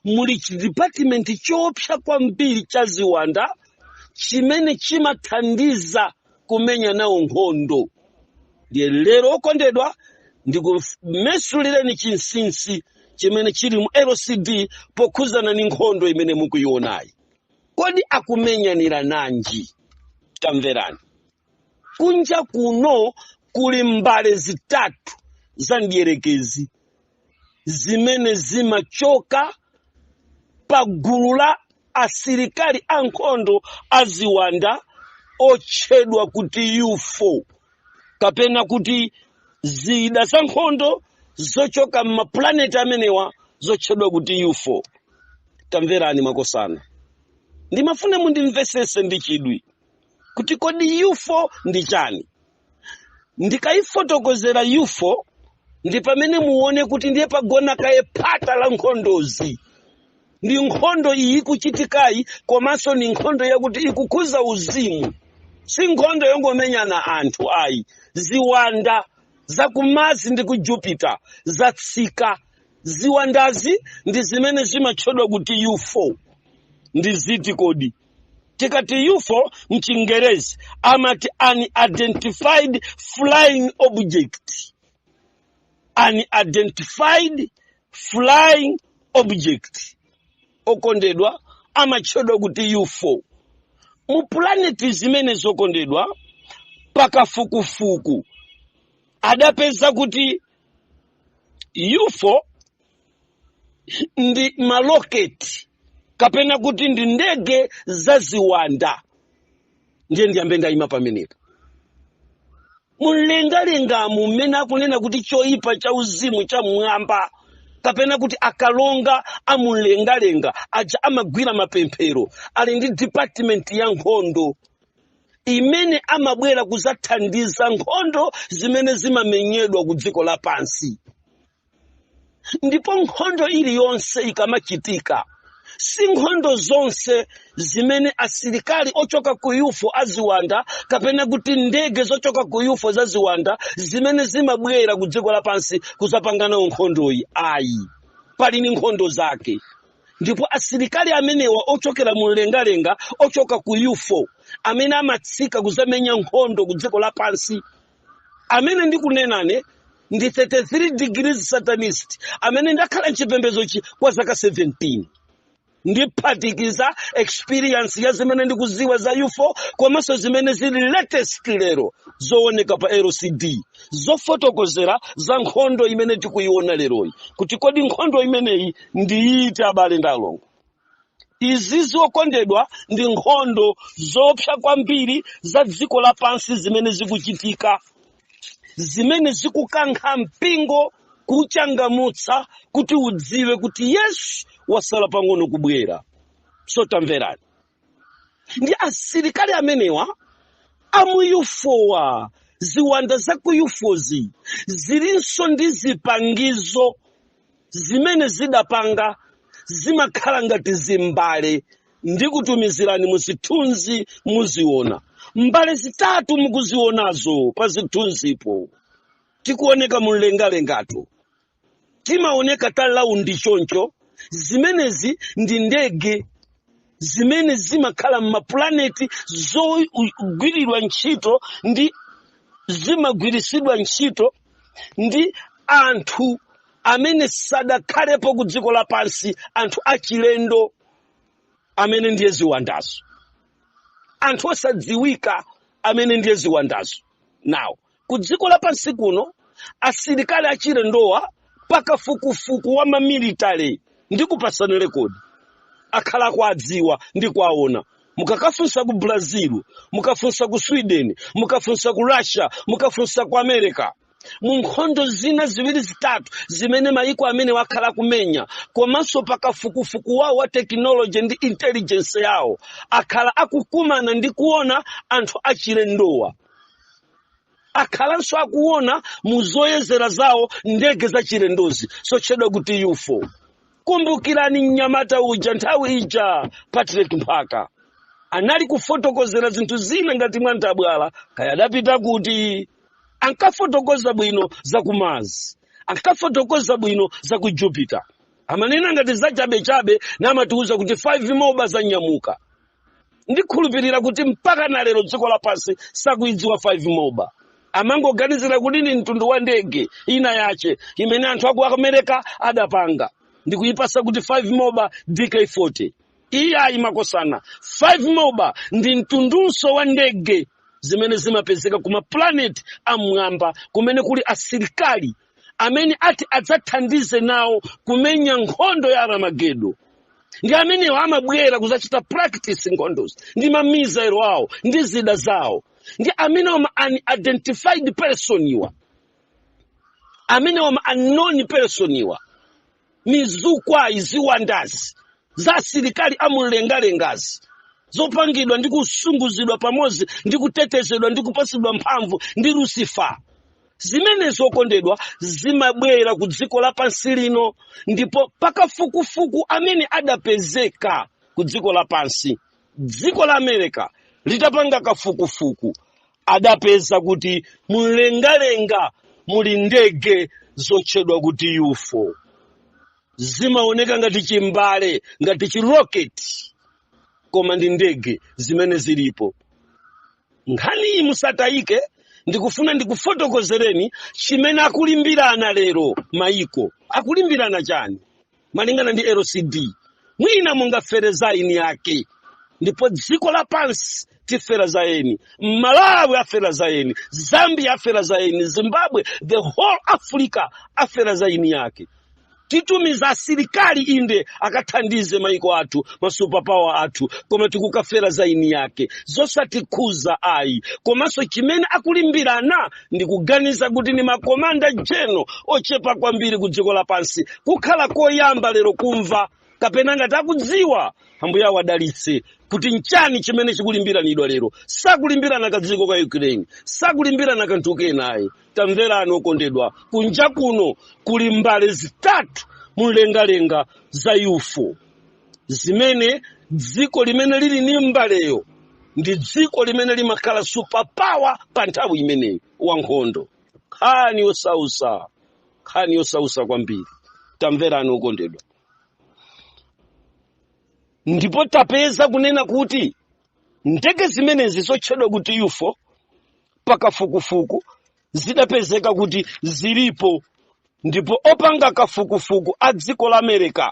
muli chidepartment choopsa kwambiri cha ziwanda chimene chimathandiza kumenya nawo nkhondo. Ndiye lero, okondedwa, ndikumesulireni chinsinsi chimene chili mu LCD pokhuzana ndi nkhondo imene mukuyionayi. Kodi akumenyanira nanji? Tamverani, kunja kuno kuli mbale zitatu za mdierekezi zimene zimachoka pa gulu la asilikali ankhondo aziwanda otchedwa kuti UFO, kapena kuti zida za nkhondo zochoka m'mapulaneti amenewa zotchedwa kuti UFO. Tamverani makosana, ndimafuna mundimvesese ndi chidwi kuti kodi UFO ndi chani. Ndikayifotokozera UFO ndi pamene muone kuti ndiye pagona kaye phata la nkhondozi. Ndi nkhondo iyi ikuchitikayi, komanso ni nkhondo yakuti ikukhuza uzimu, si nkhondo yongomenyana anthu ayi. Ziwanda za ku Mars ndi ku Jupiter zatsika. Ziwandazi ndi zimene zimatchedwa kuti UFO. Ndi ziti kodi? Tikati UFO, mchingerezi amati unidentified flying object. Unidentified flying object, okondedwa, amatchedwa kuti UFO. Mu pulaneti zimene, zokondedwa, pakafukufuku adapeza kuti UFO ndi maroketi, kapena kuti ndi ndege za ziwanda. Ndiye ndiyambe ndayima pamenepo. Mumlengalengamu mmene akunena kuti choyipa cha uzimu cha mwamba, kapena kuti akalonga amumlengalenga aja amagwira mapemphero, ali ndi department ya nkhondo imene amabwera kuzathandiza nkhondo zimene zimamenyedwa ku dziko lapansi. Ndipo nkhondo iliyonse ikamachitika, si nkhondo zonse zimene asilikali ochoka ku UFO aziwanda, kapena kuti ndege zochoka ku UFO za ziwanda, zimene zimabwera ku dziko lapansi kuzapanganawo nkhondoyi ayi. Pali ni nkhondo zake, ndipo asilikali amenewa ochokera mumlengalenga, ochoka ku UFO, amene amatsika kuzamenya nkhondo ku dziko lapansi, amene ndikunenane ndi 33 degrees satanist, amene ndakhala mchipembezochi kwa zaka 17, ndiphatikiza experience ya zimene ndikuziwa za UFO komanso zimene zili latest lero zooneka pa LCD, zofotokozera za nkhondo imene tikuiona leroyi, kuti kodi nkhondo imeneyi ndiyiti? Abale ndi alongo, izi, zokondedwa, ndi nkhondo zoopsa kwambiri za dziko lapansi zimene zikuchitika, zimene zikukankha mpingo kuchangamutsa kuti udziwe kuti Yesu wasala pang'ono kubwera. So tamverani, ndi asilikali amenewa amu UFOwa, ziwanda za ku UFOzi zilinso ndi zipangizo zimene zidapanga, zimakhala ngati zimbale. Ndikutumizirani mu zithunzi, muziona mbale zitatu mukuzionazo pa zithunzipo. Tikuoneka mumlengalengatu, timaoneka ta round choncho. Zimenezi ndi ndege zimene zimakhala m'mapulaneti, zogwiridwa ntchito ndi zimagwirisidwa ntchito ndi anthu amene sadakhalepo ku dziko lapansi, anthu achilendo amene ndiye ziwandazo, anthu osadziwika amene ndiye ziwandazo. Nawo ku dziko lapansi kuno, asilikali achilendowa, pakafukufuku wa mamilitary, ndi kupasani record, akhala kuadziwa ndi kuaona. Mukakafunsa ku Brazil, mukafunsa ku Sweden, mukafunsa ku Russia, mukafunsa ku America, mu nkhondo zina ziwiri zitatu zimene mayiko amene wakhala kumenya, komanso pakafukufuku wawo wa technology ndi intelligence yawo, akhala akukumana ndi kuona anthu achilendowa. Akhalanso akuona mu zoyezera zawo ndege zachilendozi zotchedwa kuti UFO. Kumbukirani mnyamata uja, nthawi ija Patrick Mphaka anali kufotokozera zinthu zina ngati mwanthabwala, kaya adapita kuti, ankafotokoza bwino za ku Mars, ankafotokoza bwino za ku Jupiter, amanena ngati zachabechabe, namatiuza kuti 5 moba zanyamuka. Ndikhulupirira kuti mpaka na lero dziko lapansi sakuidziwa 5 moba. Amangoganizira kuti ni mtundu wa ndege ina yache imene anthu aku America adapanga ndikuyipasa kuti 5 moba DK40. Iyayi makosana, 5 moba ndi mtundunso wa ndege zimene zimapezeka kuma planet amwamba kumene kuli asilikali amene ati adzathandize nawo kumenya nkhondo ya Aramagedo. Ndi amenewo amabwera kuzachita practice nkhondozi ndi ma missile awo ndi zida zawo. Ndi amenewo ma unidentified person iwa, amenewo ma unknown person iwa, mizukwayi, ziwandazi za asilikali amumlengalengazi zopangidwa ndi kusunguzidwa pamodzi ndi kutetezedwa ndi kupasidwa mphamvu ndi Lucifer, zimene zokondedwa zimabwera ku dziko lapansi lino. Ndipo pakafukufuku amene adapezeka ku dziko lapansi, dziko la America litapanga kafukufuku, adapeza kuti mumlengalenga muli ndege zotchedwa kuti UFO. Zimaoneka ngati chimbale, ngati chiroketi, koma ndi ndege zimene zilipo. Nkhani iyi musatayike. Ndikufuna ndikufotokozereni chimene akulimbirana lero. Maiko akulimbirana chani malingana ndi LCD? Mwina mungafere za eni yake, ndipo dziko lapansi tifera za eni. Malawi afera za eni, Zambia afera za eni, Zimbabwe, the whole Africa afera za eni yake. Titumiza asilikali inde akathandize maiko athu, ma superpower athu, koma tikukafera za eni yake, zosatikhuza ayi. Komanso chimene akulimbirana, ndikuganiza kuti ni ma commander general ochepa kwambiri ku dziko lapansi kukhala koyamba lero kumva, kapena ngati akudziwa, Ambuye awadalitse, kuti nchani chimene chikulimbiranidwa lero. Sakulimbirana kadziko ka Ukraine, sakulimbirana kanthu kenayi. Tamverani okondedwa, kunja kuno kuli mbale zitatu mumlengalenga za UFO, zimene dziko limene lili ni mbaleyo ndi dziko limene limakhala superpower pa nthawi imeneyo wankhondo. Nkhani yosausa, nkhani yosausa kwambiri. Tamverani okondedwa, ndipo tapeza kunena kuti ndege zimenezi zotchedwa kuti UFO, pakafukufuku zidapezeka kuti zilipo, ndipo opanga kafukufuku a dziko la America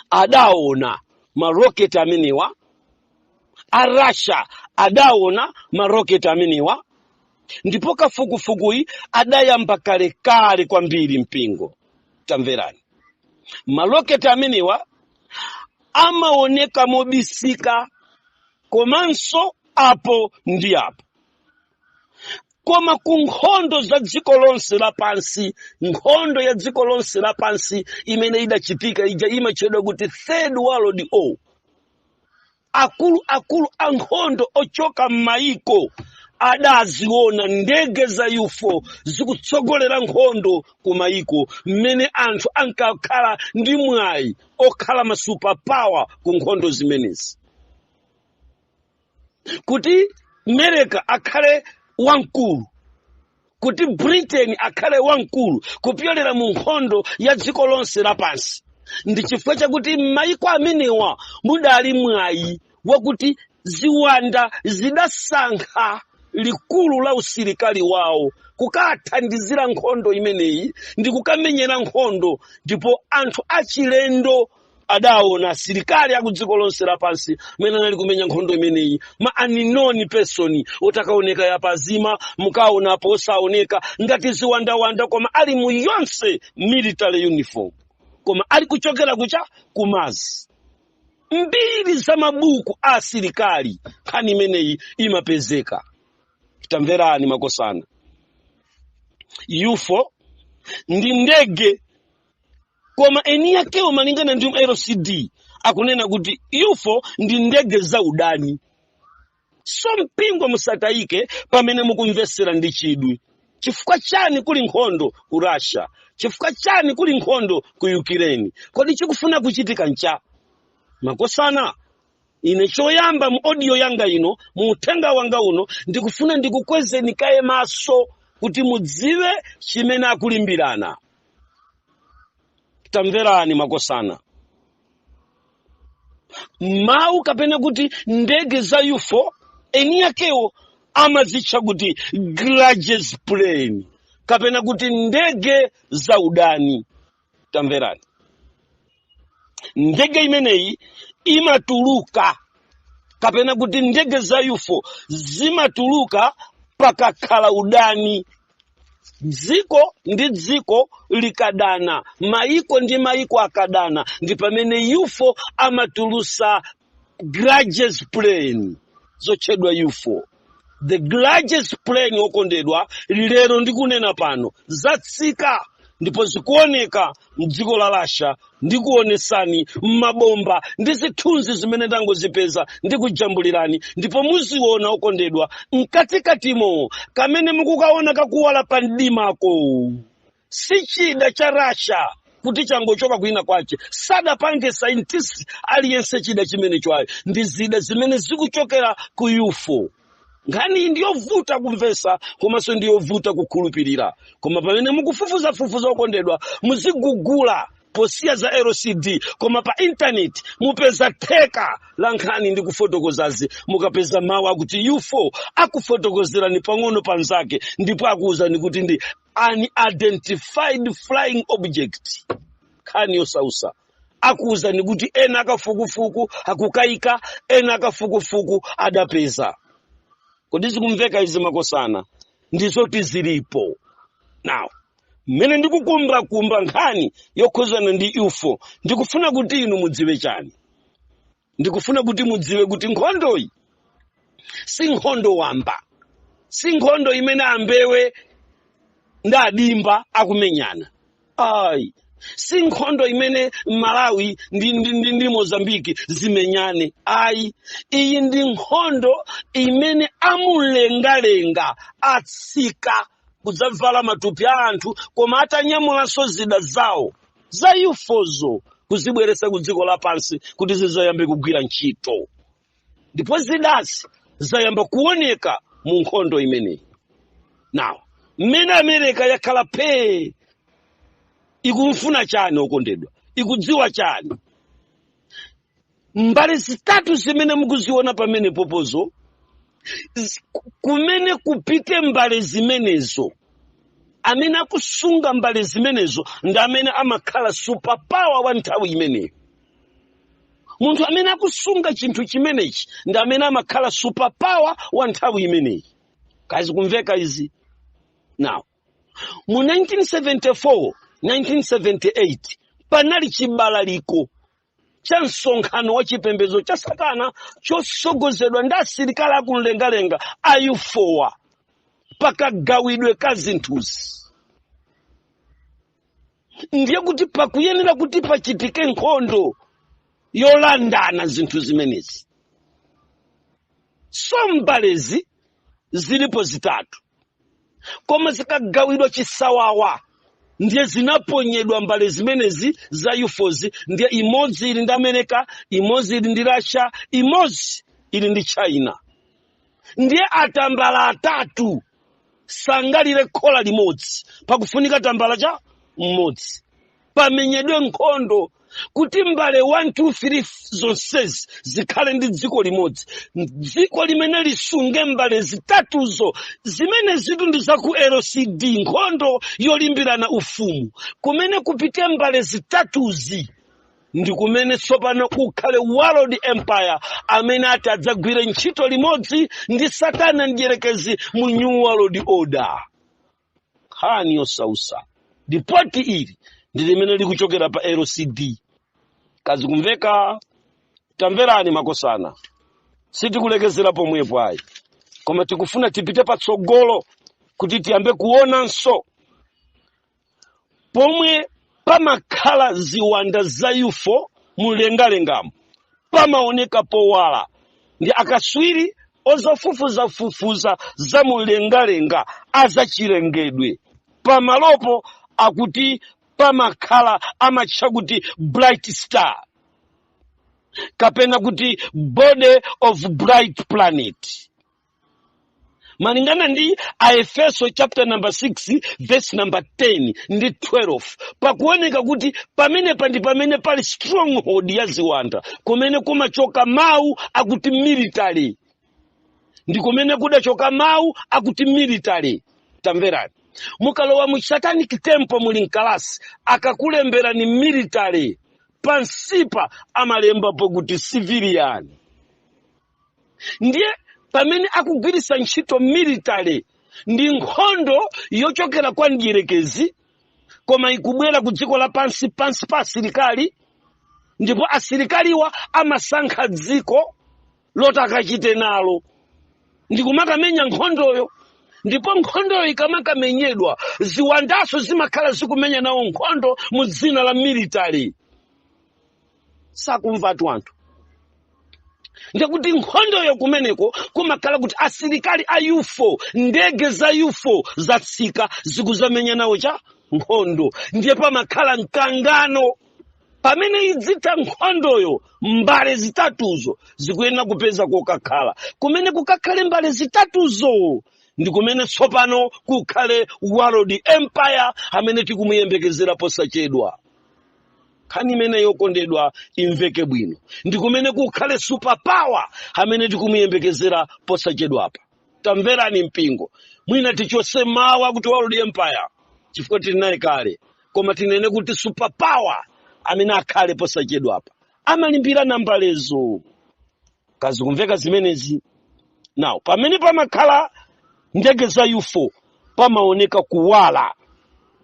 adaona maroketi amenewa, a Russia adaona maroketi amenewa, ndipo kafukufukuyi adayamba kalekale kwambiri. Mpingo, tamverani, maroketi amenewa amaoneka mobisika komanso apo ndi apo, koma ku nkhondo za dziko lonse lapansi, nkhondo ya dziko lonse lapansi imene idachitika ija imatchedwa kuti Third World War, akulu akulu a nkhondo ochoka m'mayiko adaziona ndege za UFO zikutsogolera nkhondo ku mayiko mmene anthu ankakhala ndi mwayi okhala ma superpower ku nkhondo zimenezi. Kuti America akhale wamkulu, kuti Britain akhale wamkulu kupyolera mu nkhondo ya dziko lonse lapansi, ndi chifukwa chakuti m'mayiko amenewa mudali mwayi wakuti ziwanda zidasankha likulu la usilikali wawo kukathandizira nkhondo imeneyi ndi kukamenyera nkhondo. Ndipo anthu achilendo adaona asilikali aku dziko lonse lapansi mmene anali kumenya nkhondo imeneyi, ma unknown person otakaoneka yapazima, mukaonapo osaoneka ngati ziwandawanda, koma ali mu yonse military uniform, koma ali kuchokera kucha ku Mars. Mbiri za mabuku a asilikali nkhani imeneyi imapezeka. Tamverani makosana, UFO ndi ndege, koma eni yakewo malingana ndi LCD akunena kuti UFO ndi ndege za udani. So mpingo musatayike pamene mukumvesera ndi chidwi. Chifukwa chani kuli nkhondo ku Russia? Chifukwa chani kuli nkhondo ku Ukraine? Kodi chikufuna kuchitika ncha? Makosana, ine choyamba mu audio yanga ino, mu uthenga wanga uno, ndikufuna ndikukwezeni kaye maso kuti mudziwe chimene akulimbirana. Tamverani makosana, mawu kapena kuti ndege za UFO, eni yakewo amazitcha kuti grudges plane kapena kuti ndege za udani. Tamverani, ndege imeneyi imatuluka kapena kuti ndege za UFO zimatuluka pakakhala udani. Dziko ndi dziko likadana, maiko ndi maiko akadana, ndi pamene UFO amatulusa grudges plane zotchedwa UFO. The grudges plane, okondedwa, lero ndikunena pano zatsika ndipo zikuoneka mdziko la Russia. Ndikuonesani mabomba ndi zithunzi zimene ndangozipeza, ndikujambulirani ndipo muziona, okondedwa. Mkatikatimo kamene mukukaona kakuwala pa mdimako si chida cha Russia kuti changochoka kwina kwache. Sadapange scientist aliyense chida chimene chwayo. Ndi zida zimene zikuchokera ku UFO. Nkhani iyi ndiyovuta kumvesa komanso ndiyovuta kukhulupirira, koma pamene mukufufuzafufuza, okondedwa, muzigugula posiya za LCD, koma pa intaneti mupeza theka la nkhani ndi kufotokozazi. Mukapeza mawu akuti UFO, akufotokozerani pang'ono panzake ndipo akuwuzani kuti ndi unidentified flying object. Nkhani yosausa, akuwuzani kuti ena akafukufuku akukayika, ena akafukufuku adapeza. Kodi zikumveka izi, makosana? Ndizoti zilipo. Now, mmene ndikukumbakumba nkhani yokhuzana ndi UFO, ndikufuna kuti inu mudziwe chani? Ndikufuna kuti mudziwe kuti nkhondoyi si nkhondo wamba, si nkhondo imene ambewe ndi adimba akumenyana, ayi. Si nkhondo imene Malawi ndi Mozambiki zimenyane, ayi. Iyi ndi nkhondo imene amumlengalenga atsika kudzavala matupi a anthu, koma atanyamulanso zida zawo za UFOzo kuzibweretsa ku dziko lapansi kuti zizayambe kugwira ntchito. Ndipo zidazi zayamba kuoneka mu nkhondo imeneyi. Now, mmene America yakhala phee, ikumfuna chani, okondedwa? Ikudziwa chani? Mbali zitatu zimene mukuziona pamene popozo, kumene kupite mbale zimenezo, amene akusunga mbale zimenezo ndi amene amakhala superpower wa nthawi imeneyo. Munthu amene akusunga chinthu chimenechi ndi amene amakhala superpower wa nthawi imeneyi. Kazi kumveka izi? Now, mu 1974, 1978 panali chibalaliko cha msonkhano wa chipembedzo cha satana chosogozedwa ndi asilikali akumlengalenga a UFOwa pakagawidwe ka zinthuzi. Ndiye kuti pakuyenera kuti pachitike nkhondo yolandana zinthu zimenezi. So mbalezi zilipo zitatu, koma zikagawidwa chisawawa, ndiye zinaponyedwa mbale zimenezi za UFOs. Ndiye imodzi ili ndi America, imodzi ili ndi Russia, imodzi ili ndi China. Ndiye atambala atatu sangalire khola limodzi, pakufunika tambala cha mmodzi. Pamenyedwe nkhondo kuti mbale 1 2 3 zonsezi zikhale ndi dziko limodzi, dziko limene lisunge mbale zitatuzo zimene zitu ndi za ku LCD. Nkhondo yolimbirana ufumu, kumene kupite mbale zitatuzi ndi kumene tsopano kukhale world empire amene ati adzagwire ntchito limodzi ndi Satana mdierekezi mu new world order. Nkhani yosausa. Ripoti ili ndi limene likuchokera pa LCD. Kazi kumveka? Tamverani makosana, sitikulekezera pomwepo ayi, koma tikufuna tipite patsogolo kuti tiyambe kuonanso pomwe pamakhala ziwanda za UFO mumlengalengamo, pamaoneka powala. Ndi akaswiri Ozafufuzafufuza za mlengalenga azachilengedwe, pamalopo akuti pamakhala, amatcha kuti bright star kapena kuti body of bright planet, malingana ndi Aefeso chapter number 6 verse number 10 ndi 12. Pakuoneka kuti pamenepa ndi pamene pali stronghold ya ziwanda, kumene kumachoka mawu akuti military, ndi kumene kudachoka mawu akuti military. Tamverani, mukalowa mu Satanic Temple, muli mkalasi, akakulemberani military, pansipa amalembapo kuti civilian. Ndiye pamene akugwiritsa ntchito military, ndi nkhondo yochokera kwa mdierekezi, koma ikubwera ku dziko lapansi pansi pa asilikali, ndipo asilikaliwa amasankha dziko loti akachite nalo ndikumakamenya nkhondoyo. Ndipo nkhondoyo ikamakamenyedwa, ziwandaso zimakhala zikumenya nawo nkhondo mu dzina la military. Sakumvatu anthu. Ndikuti nkhondoyo kumeneko kumakhala kuti asilikali a UFO, ndege za UFO zatsika, zikuzamenya nawo cha nkhondo. Ndiye pamakhala mkangano. Pamene idzitha nkhondoyo, mbale zitatuzo zikuyenera kupeza kokakhala. Kumene kukakhale mbale zitatuzo ndi kumene tsopano kukhale world empire amene tikumuyembekezera posachedwa. Nkhani imene yokondedwa imveke bwino, ndi kumene kukhale superpower amene tikumuyembekezera posachedwapa. Tamverani mpingo, mwina tichose mawu akuti world empire chifukwa tili naye kale, koma tinene kuti superpower amene akhale posachedwapa amalimbirana mbalezo. Kazikumveka zimenezi? Now, pamene pamakhala ndege za UFO pamaoneka kuwala,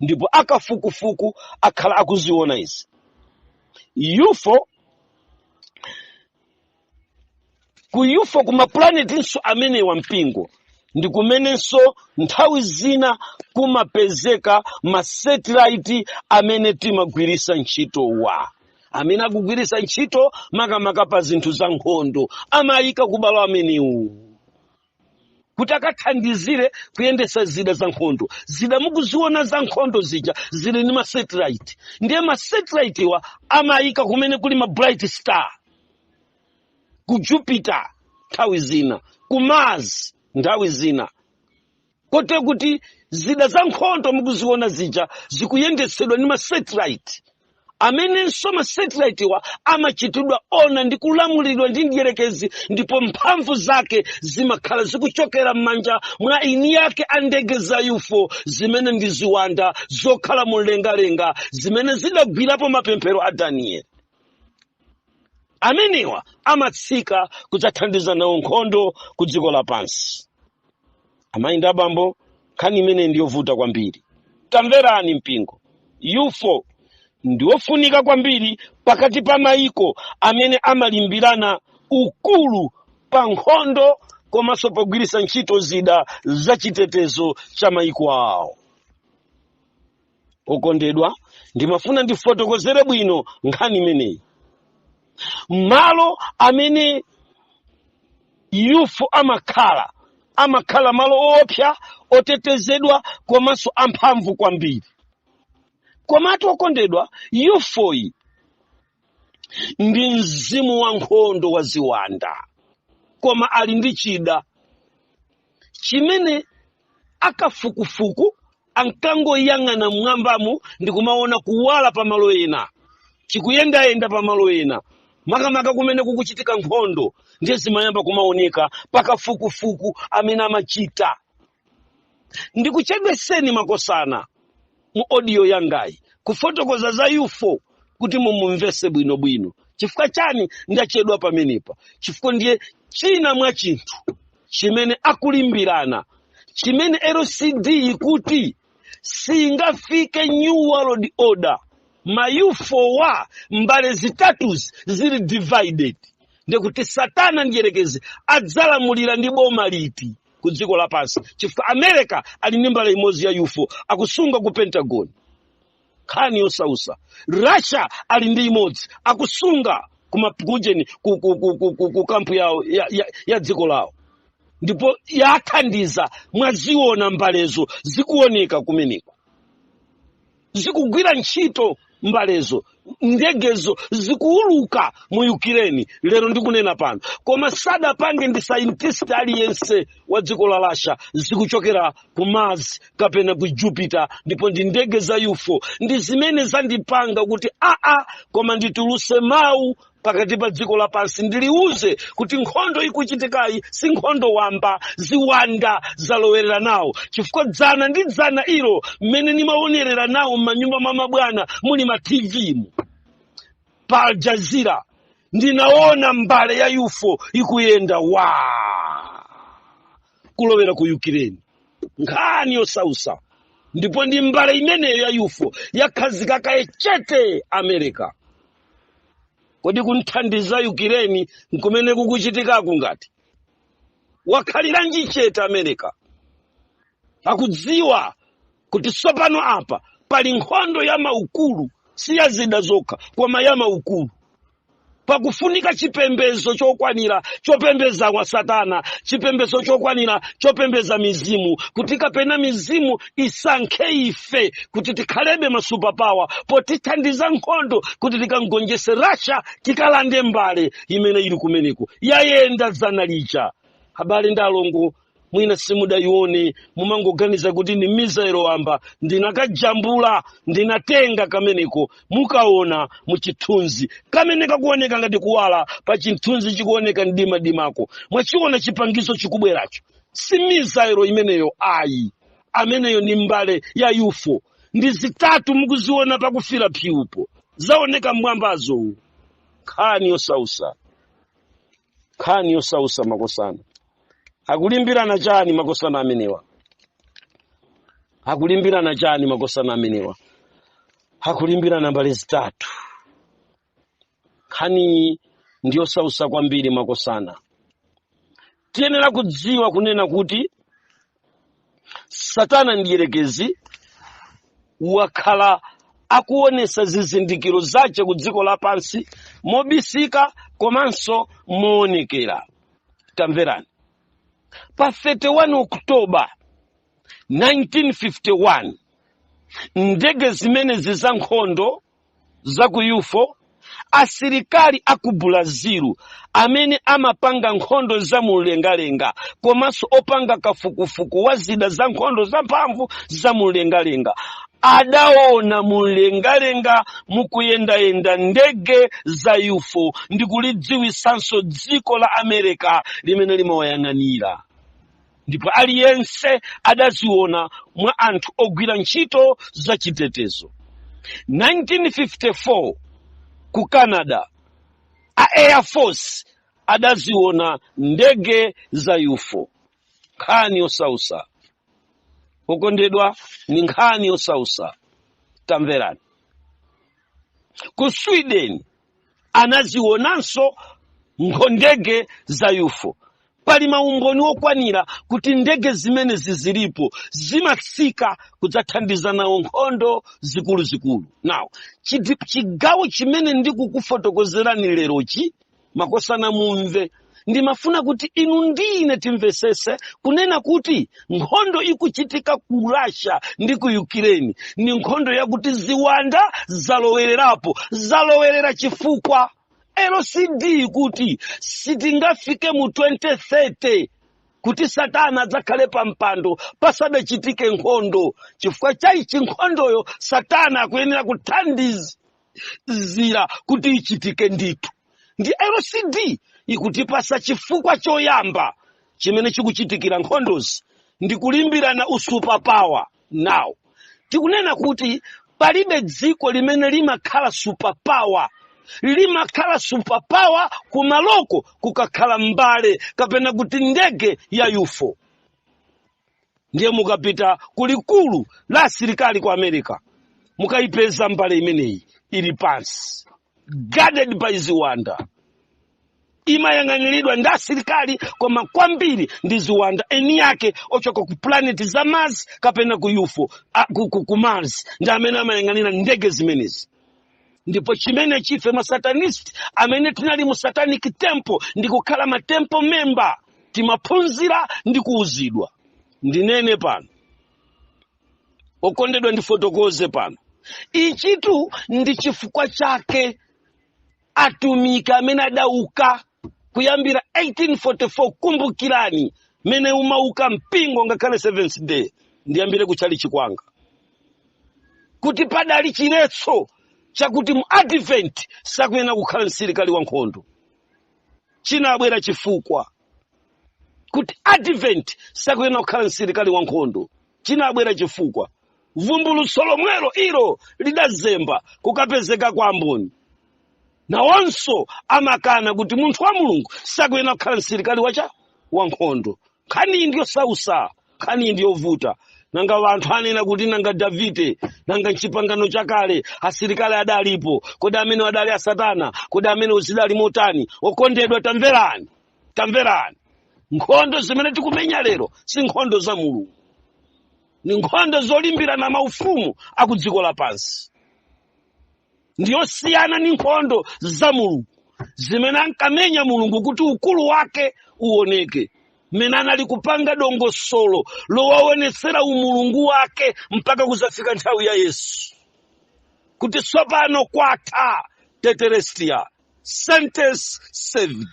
ndipo akafukufuku akhala akuziona izi. UFO, ku UFO, kuma planetinso amenewa, mpingo, ndi kumenenso nthawi zina kumapezeka ma satellite amene timagwirisa ntchitowa, amene akugwirisa ntchito makamaka pa zinthu za nkhondo. Amayika kubalo amenewu kuti akathandizire kuyendesa zida za nkhondo. Zida mukuziona za nkhondo zija zili ndi ma satellite. Ndiye ma satellite wa amayika kumene kuli ma bright star, ku Jupiter nthawi zina, ku Mars nthawi zina, kote kuti zida za nkhondo mukuziona zija zikuyendesedwa ndi ma satellite, amenenso ma satellite wa amachitidwa ona ndi kulamulidwa ndi mdierekezi, ndipo mphamvu zake zimakhala zikuchokera m'manja mwa eni yake a ndege za UFO, zimene ndi ziwanda zokhala mumlengalenga zimene zidagwirapo mapemphero a Danieli. Amenewa amatsika kudzathandiza nawo nkhondo ku dziko lapansi. Amayi ndi abambo, nkhani imene ndiyovuta kwambiri. Tamverani mpingo, UFO ndiwofunika kwambiri pakati pa mayiko amene amalimbirana ukulu pa nkhondo komanso pogwiritsa ntchito zida zachitetezo cha mayiko awo. Okondedwa, ndimafuna ndifotokozere bwino nkhani imeneyi. Malo amene UFO amakhala, amakhala malo oopsa, otetezedwa komanso amphamvu kwambiri. Komatu okondedwa, UFO iyi ndi mzimu wa nkhondo wa ziwanda, koma ali ndi chida chimene akafukufuku ankangoyang'ana mmwambamo ndi kumaona kuwala pamalo ena, chikuyendayenda pamalo ena, makamaka kumene kukuchitika nkhondo. Ndiye zimayamba kumaoneka pakafukufuku amene amachita. Ndikuchedweseni makosana mu audio yangayi kufotokoza za UFO kuti mumumvese bwinobwino. Chifukwa chani ndachedwa pamenepa? Chifukwa ndiye china mwa chinthu chimene akulimbirana, chimene LCD ikuti singafike new world order ma UFO wa mbale zitatuzi zili divided. Ndikuti Satana ndiyerekezi adzalamulira ndi boma liti ku dziko lapansi? Chifukwa America ali ndi mbale imodzi ya UFO akusunga ku Pentagon, nkhani yosausa. Russia ali ndi imodzi akusunga kuma kujeni ku kampu yawo ya dziko lawo. Ndipo yathandiza. Mwaziona mbalezo zikuoneka kumeneko, zikugwira ntchito mbalezo, ndegezo zikuuluka mu Ukraine lero ndikunena pano. Koma sadapange ndi scientist aliyense wa dziko la Russia, zikuchokera ku Mars kapena ku Jupiter, ndipo ndi ndege za UFO. Ndi zimene zandipanga kuti aa, koma ndituluse mawu pakati pa dziko lapansi, ndiliuze kuti nkhondo ikuchitikayi si nkhondo wamba, ziwanda zalowerera nawo, chifukwa dzana ndi dzana ilo mmene nimaonerera nawo m'manyumba mwa mabwana muli ma TV mu pa Al Jazeera, ndinaona mbale ya UFO ikuyenda wa kulowera ku Ukraine. Nkhani yosausa. Ndipo ndi mbale imeneyo ya UFO yakhazika kaye chete America. Kodi kunthandiza Ukraine nkumene kukuchitikaku? Ngati wakhaliranji chete America? Akudziwa kuti tsopano apa pali nkhondo ya maukulu, si ya zida zokha koma ya maukulu. Pakufunika chipembedzo chokwanira chopembeza kwa Satana, chipembedzo chokwanira chopembeza mizimu, kuti kapena mizimu isankhe ife kuti tikhalebe ma superpower potithandiza nkhondo kuti tikangonjese Russia, tikalande mbale imene ili kumeneko yayenda dzana lija. Abale ndi alongo, mwina simudayione, mumangoganiza kuti ndi missile wamba. Ndinakajambula, ndinatenga kameneko, mukaona muchithunzi kamene kakuoneka ngati kuwala pa chithunzi, chikuoneka mdimadimako. Mwachiona chipangizo chikubweracho? Si missile imeneyo ayi, ameneyo ni mbale ya UFO. Ndi zitatu mukuziona pakufira phiupo, zaoneka mmwambazo. Nkhani yosausa, nkhani yosausa makosana. Akulimbirana chani makosana amenewa? Akulimbirana chani makosana amenewa? Akulimbirana mbale zitatu. Nkhani ndiyosausa kwambiri makosana. Tiyenera kudziwa kunena kuti Satana ndiyerekezi wakhala akuonesa zizindikiro zace ku dziko lapansi mobisika komanso moonekera. Tamverani, pa 31 October 1951, ndege zimenezi za nkhondo za ku UFO, asilikali aku Brazil amene amapanga nkhondo za mumlengalenga komanso opanga kafukufuku wa zida za nkhondo zamphamvu za mumlengalenga, adaona mumlengalenga mukuyendayenda ndege za UFO ndi kulidziwisanso dziko la America limene limawayang'anira, ndipo aliyense adaziona mwa anthu ogwira ntchito za chitetezo. 1954 ku Canada, a Air Force adaziona ndege za UFO. Nkhani yosausa, okondedwa, ni nkhani yosausa. Tamverani, ku Sweden anazionanso ndege za UFO. Pali maumboni okwanira kuti ndege zimenezi zilipo, zimatsika kudzathandiza nawo nkhondo zikuluzikulu. Now, chigawo chimene ndikukufotokozerani lerochi, makosana, mumve, ndimafuna kuti inu ndine timvesese kunena kuti nkhondo ikuchitika ku Russia ndi ku Ukraine ni nkhondo yakuti ziwanda zalowererapo, zalowerera chifukwa LCD kuti sitingafike mu 2030 kuti Satana adzakhale pa mpando pasadachitike nkhondo. Chifukwa chaichi nkhondoyo Satana akuyenera kuthandizira kuti ichitike ndithu. Ndi LCD ikutipasa chifukwa choyamba chimene chikuchitikira nkhondozi ndi kulimbirana usuperpower. Now, tikunena kuti palibe dziko limene limakhala superpower, limakhala superpower kumaloko kukakhala mbale kapena kuti ndege ya UFO. Ndiye mukapita kulikulu la asilikali ku America, mukayipeza mbale imeneyi ili pansi, guarded by ziwanda, imayang'aniridwa ndi asilikali koma kwambiri ndi ziwanda eni yake ochoka ku planet za Mars kapena ku UFO, ku Mars, ndi amene amayang'anira ndege zimenezi. Ndipo chimene chife masatanist amene tinali mu satanic temple ndi kukhala ma temple member, Timaphunzira ndi kuuzidwa. Ndinene pano, okondedwa, ndifotokoze pano, ichitu ndi chifukwa chake atumiki amene adauka kuyambira 1844. Kumbukirani mene umauka mpingo, ngakhale Seventh Day, ndiyambire kutchali chikwanga, kuti padali chiletso chakuti mu Advent sakuyenera kukhala msilikali wankhondo. Chinabwera chifukwa kuti Advent sakuyenera kukhala msilikali wankhondo, chinabwera chifukwa vumbulutso lomwelo ilo lidazemba kukapezeka kwa Amboni. Nawonso amakana kuti munthu wa Mulungu sakuyenera kukhala msilikali wacha wankhondo. Nkhani iyi ndiyo sausa, nkhani iyi ndiyovuta. Nanga anthu anena kuti, nanga Davide, nanga mchipangano chakale asilikali adalipo? Kodi amene adali asatana? Kodi amene uzidali motani? Okondedwa, tamverani, tamverani. Nkhondo zimene tikumenya lero si nkhondo za Mulungu, ni nkhondo zolimbirana maufumu aku dziko lapansi. Ndiyosiyana ni nkhondo za Mulungu zimene ankamenya Mulungu kuti ukulu wake uoneke, mmene anali kupanga dongosolo lowaonetsera umulungu wake mpaka kuzafika nthawi ya Yesu, kuti tsopano kwatha, tetelestia, sentence served,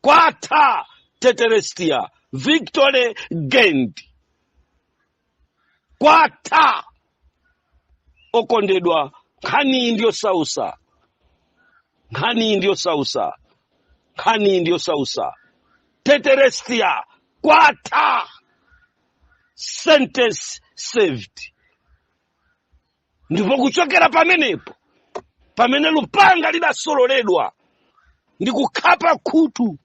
kwatha, tetelestia, victory gained, kwatha. Okondedwa, nkhani ndiyo sausa, nkhani ndiyo sausa, nkhani ndiyo sausa. Tetelestia, kwatha, sentence served. Ndipo kuchokera pamenepo, pamene lupanga lidasololedwa ndi kukhapa khutu,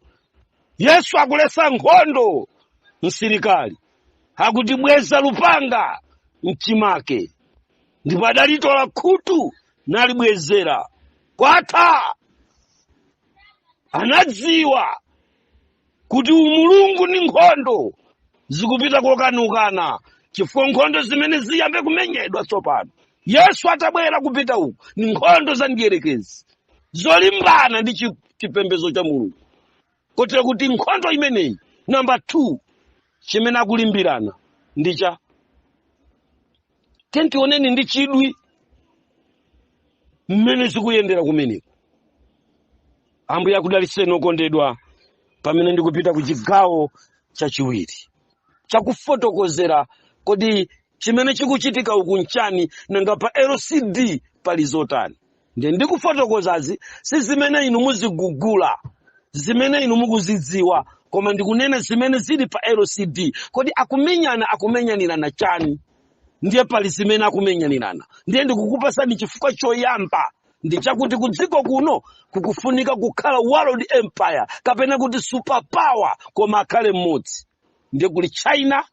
Yesu akulesa nkhondo msilikali, akuti, "Bweza lupanga mchimake." Ndipo adalitola khutu nalibwezera. Kwatha. Anadziwa kuti umulungu ndi nkhondo zikupita kokanukana, chifukwa nkhondo zimene ziyambe kumenyedwa tsopano Yesu atabwera kupita uku ni nkhondo za mdierekezi zolimbana ndi chipembedzo cha Mulungu, kotero kuti nkhondo imeneyi, namba 2, chimene akulimbirana ndi cha tentioneni ndi chidwi mmene zikuyendera kumeneko. Ambuye akudalitseni, okondedwa, pamene ndikupita ku chigawo chachiwiri chakufotokozera kodi chimene chikuchitika uku nchani, nanga pa LCD pali zotani. Ndiye ndikufotokozazi si zimene inu muzigugula, zimene inu mukuzidziwa, koma ndikunena zimene zili pa LCD. Kodi akumenyana, akumenyanirana chani? Ndiye pali zimene akumenyanirana. Ndiye ndikukupasani chifukwa choyamba ndi chakuti ku dziko kuno kukufunika kukhala world empire, kapena kuti super power, koma akhale mmodzi. Ndiye kuli China,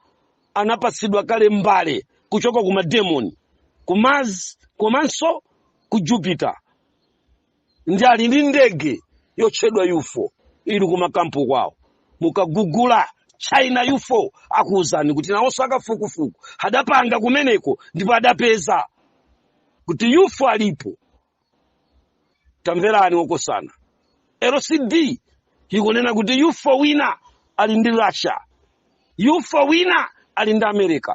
anapatsidwa kale mbale kuchoka ku mademoni ku Mars komanso ku Jupiter, ndi ali ndi ndege yotchedwa UFO ili kumakampu kwawo. Mukagugula China UFO, akuwuzani kuti nawonso akafukufuku adapanga kumeneko ndipo adapeza kuti UFO alipo. Tamverani, okosana, LCD ikunena kuti UFO wina ali ndi Russia, UFO wina ali ndi America.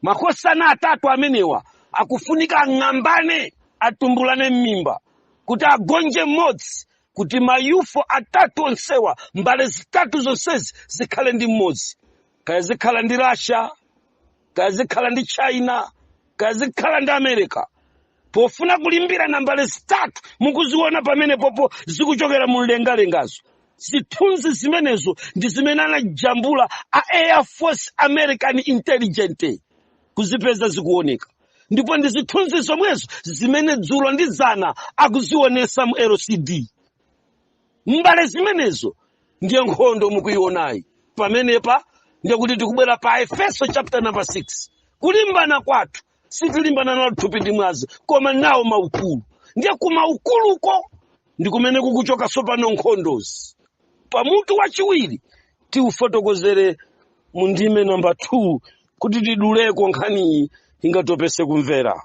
Makosana atatu amenewa akufunika ang'ambane, atumbulane m'mimba kuti agonje mmodzi, kuti ma UFO atatu onsewa, mbale zitatu zonsezi zikhale ndi mmodzi. Kaya zikhala ndi Russia, kaya zikhala ndi China, kaya zikhala ndi America, pofuna kulimbirana mbale zitatu mukuziona pamene popo zikuchokera mu mlengalengazo. Zithunzi zimenezo ndi zimene anajambula a Air Force American Intelligent kuzipeza zikuoneka, ndipo ndi zithunzi zomwezo zimene dzulo ndi dzana akuzionesa mu LCD. Mbale zimenezo ndiye nkhondo mukuyionayi pamenepa. Ndiye kuti tikubwera pa Efeso chapter number 6. Kulimbana kwathu sitilimbana nalo thupi ndi mwazi, koma nawo maukulu. Ndiye kumaukuluko ndi kumene kukuchoka tsopano nkhondozi. Pamutu wachiwiri tiufotokozere mu ndime namba 2 kuti tiduleko, nkhaniyi ingatopese kumvera.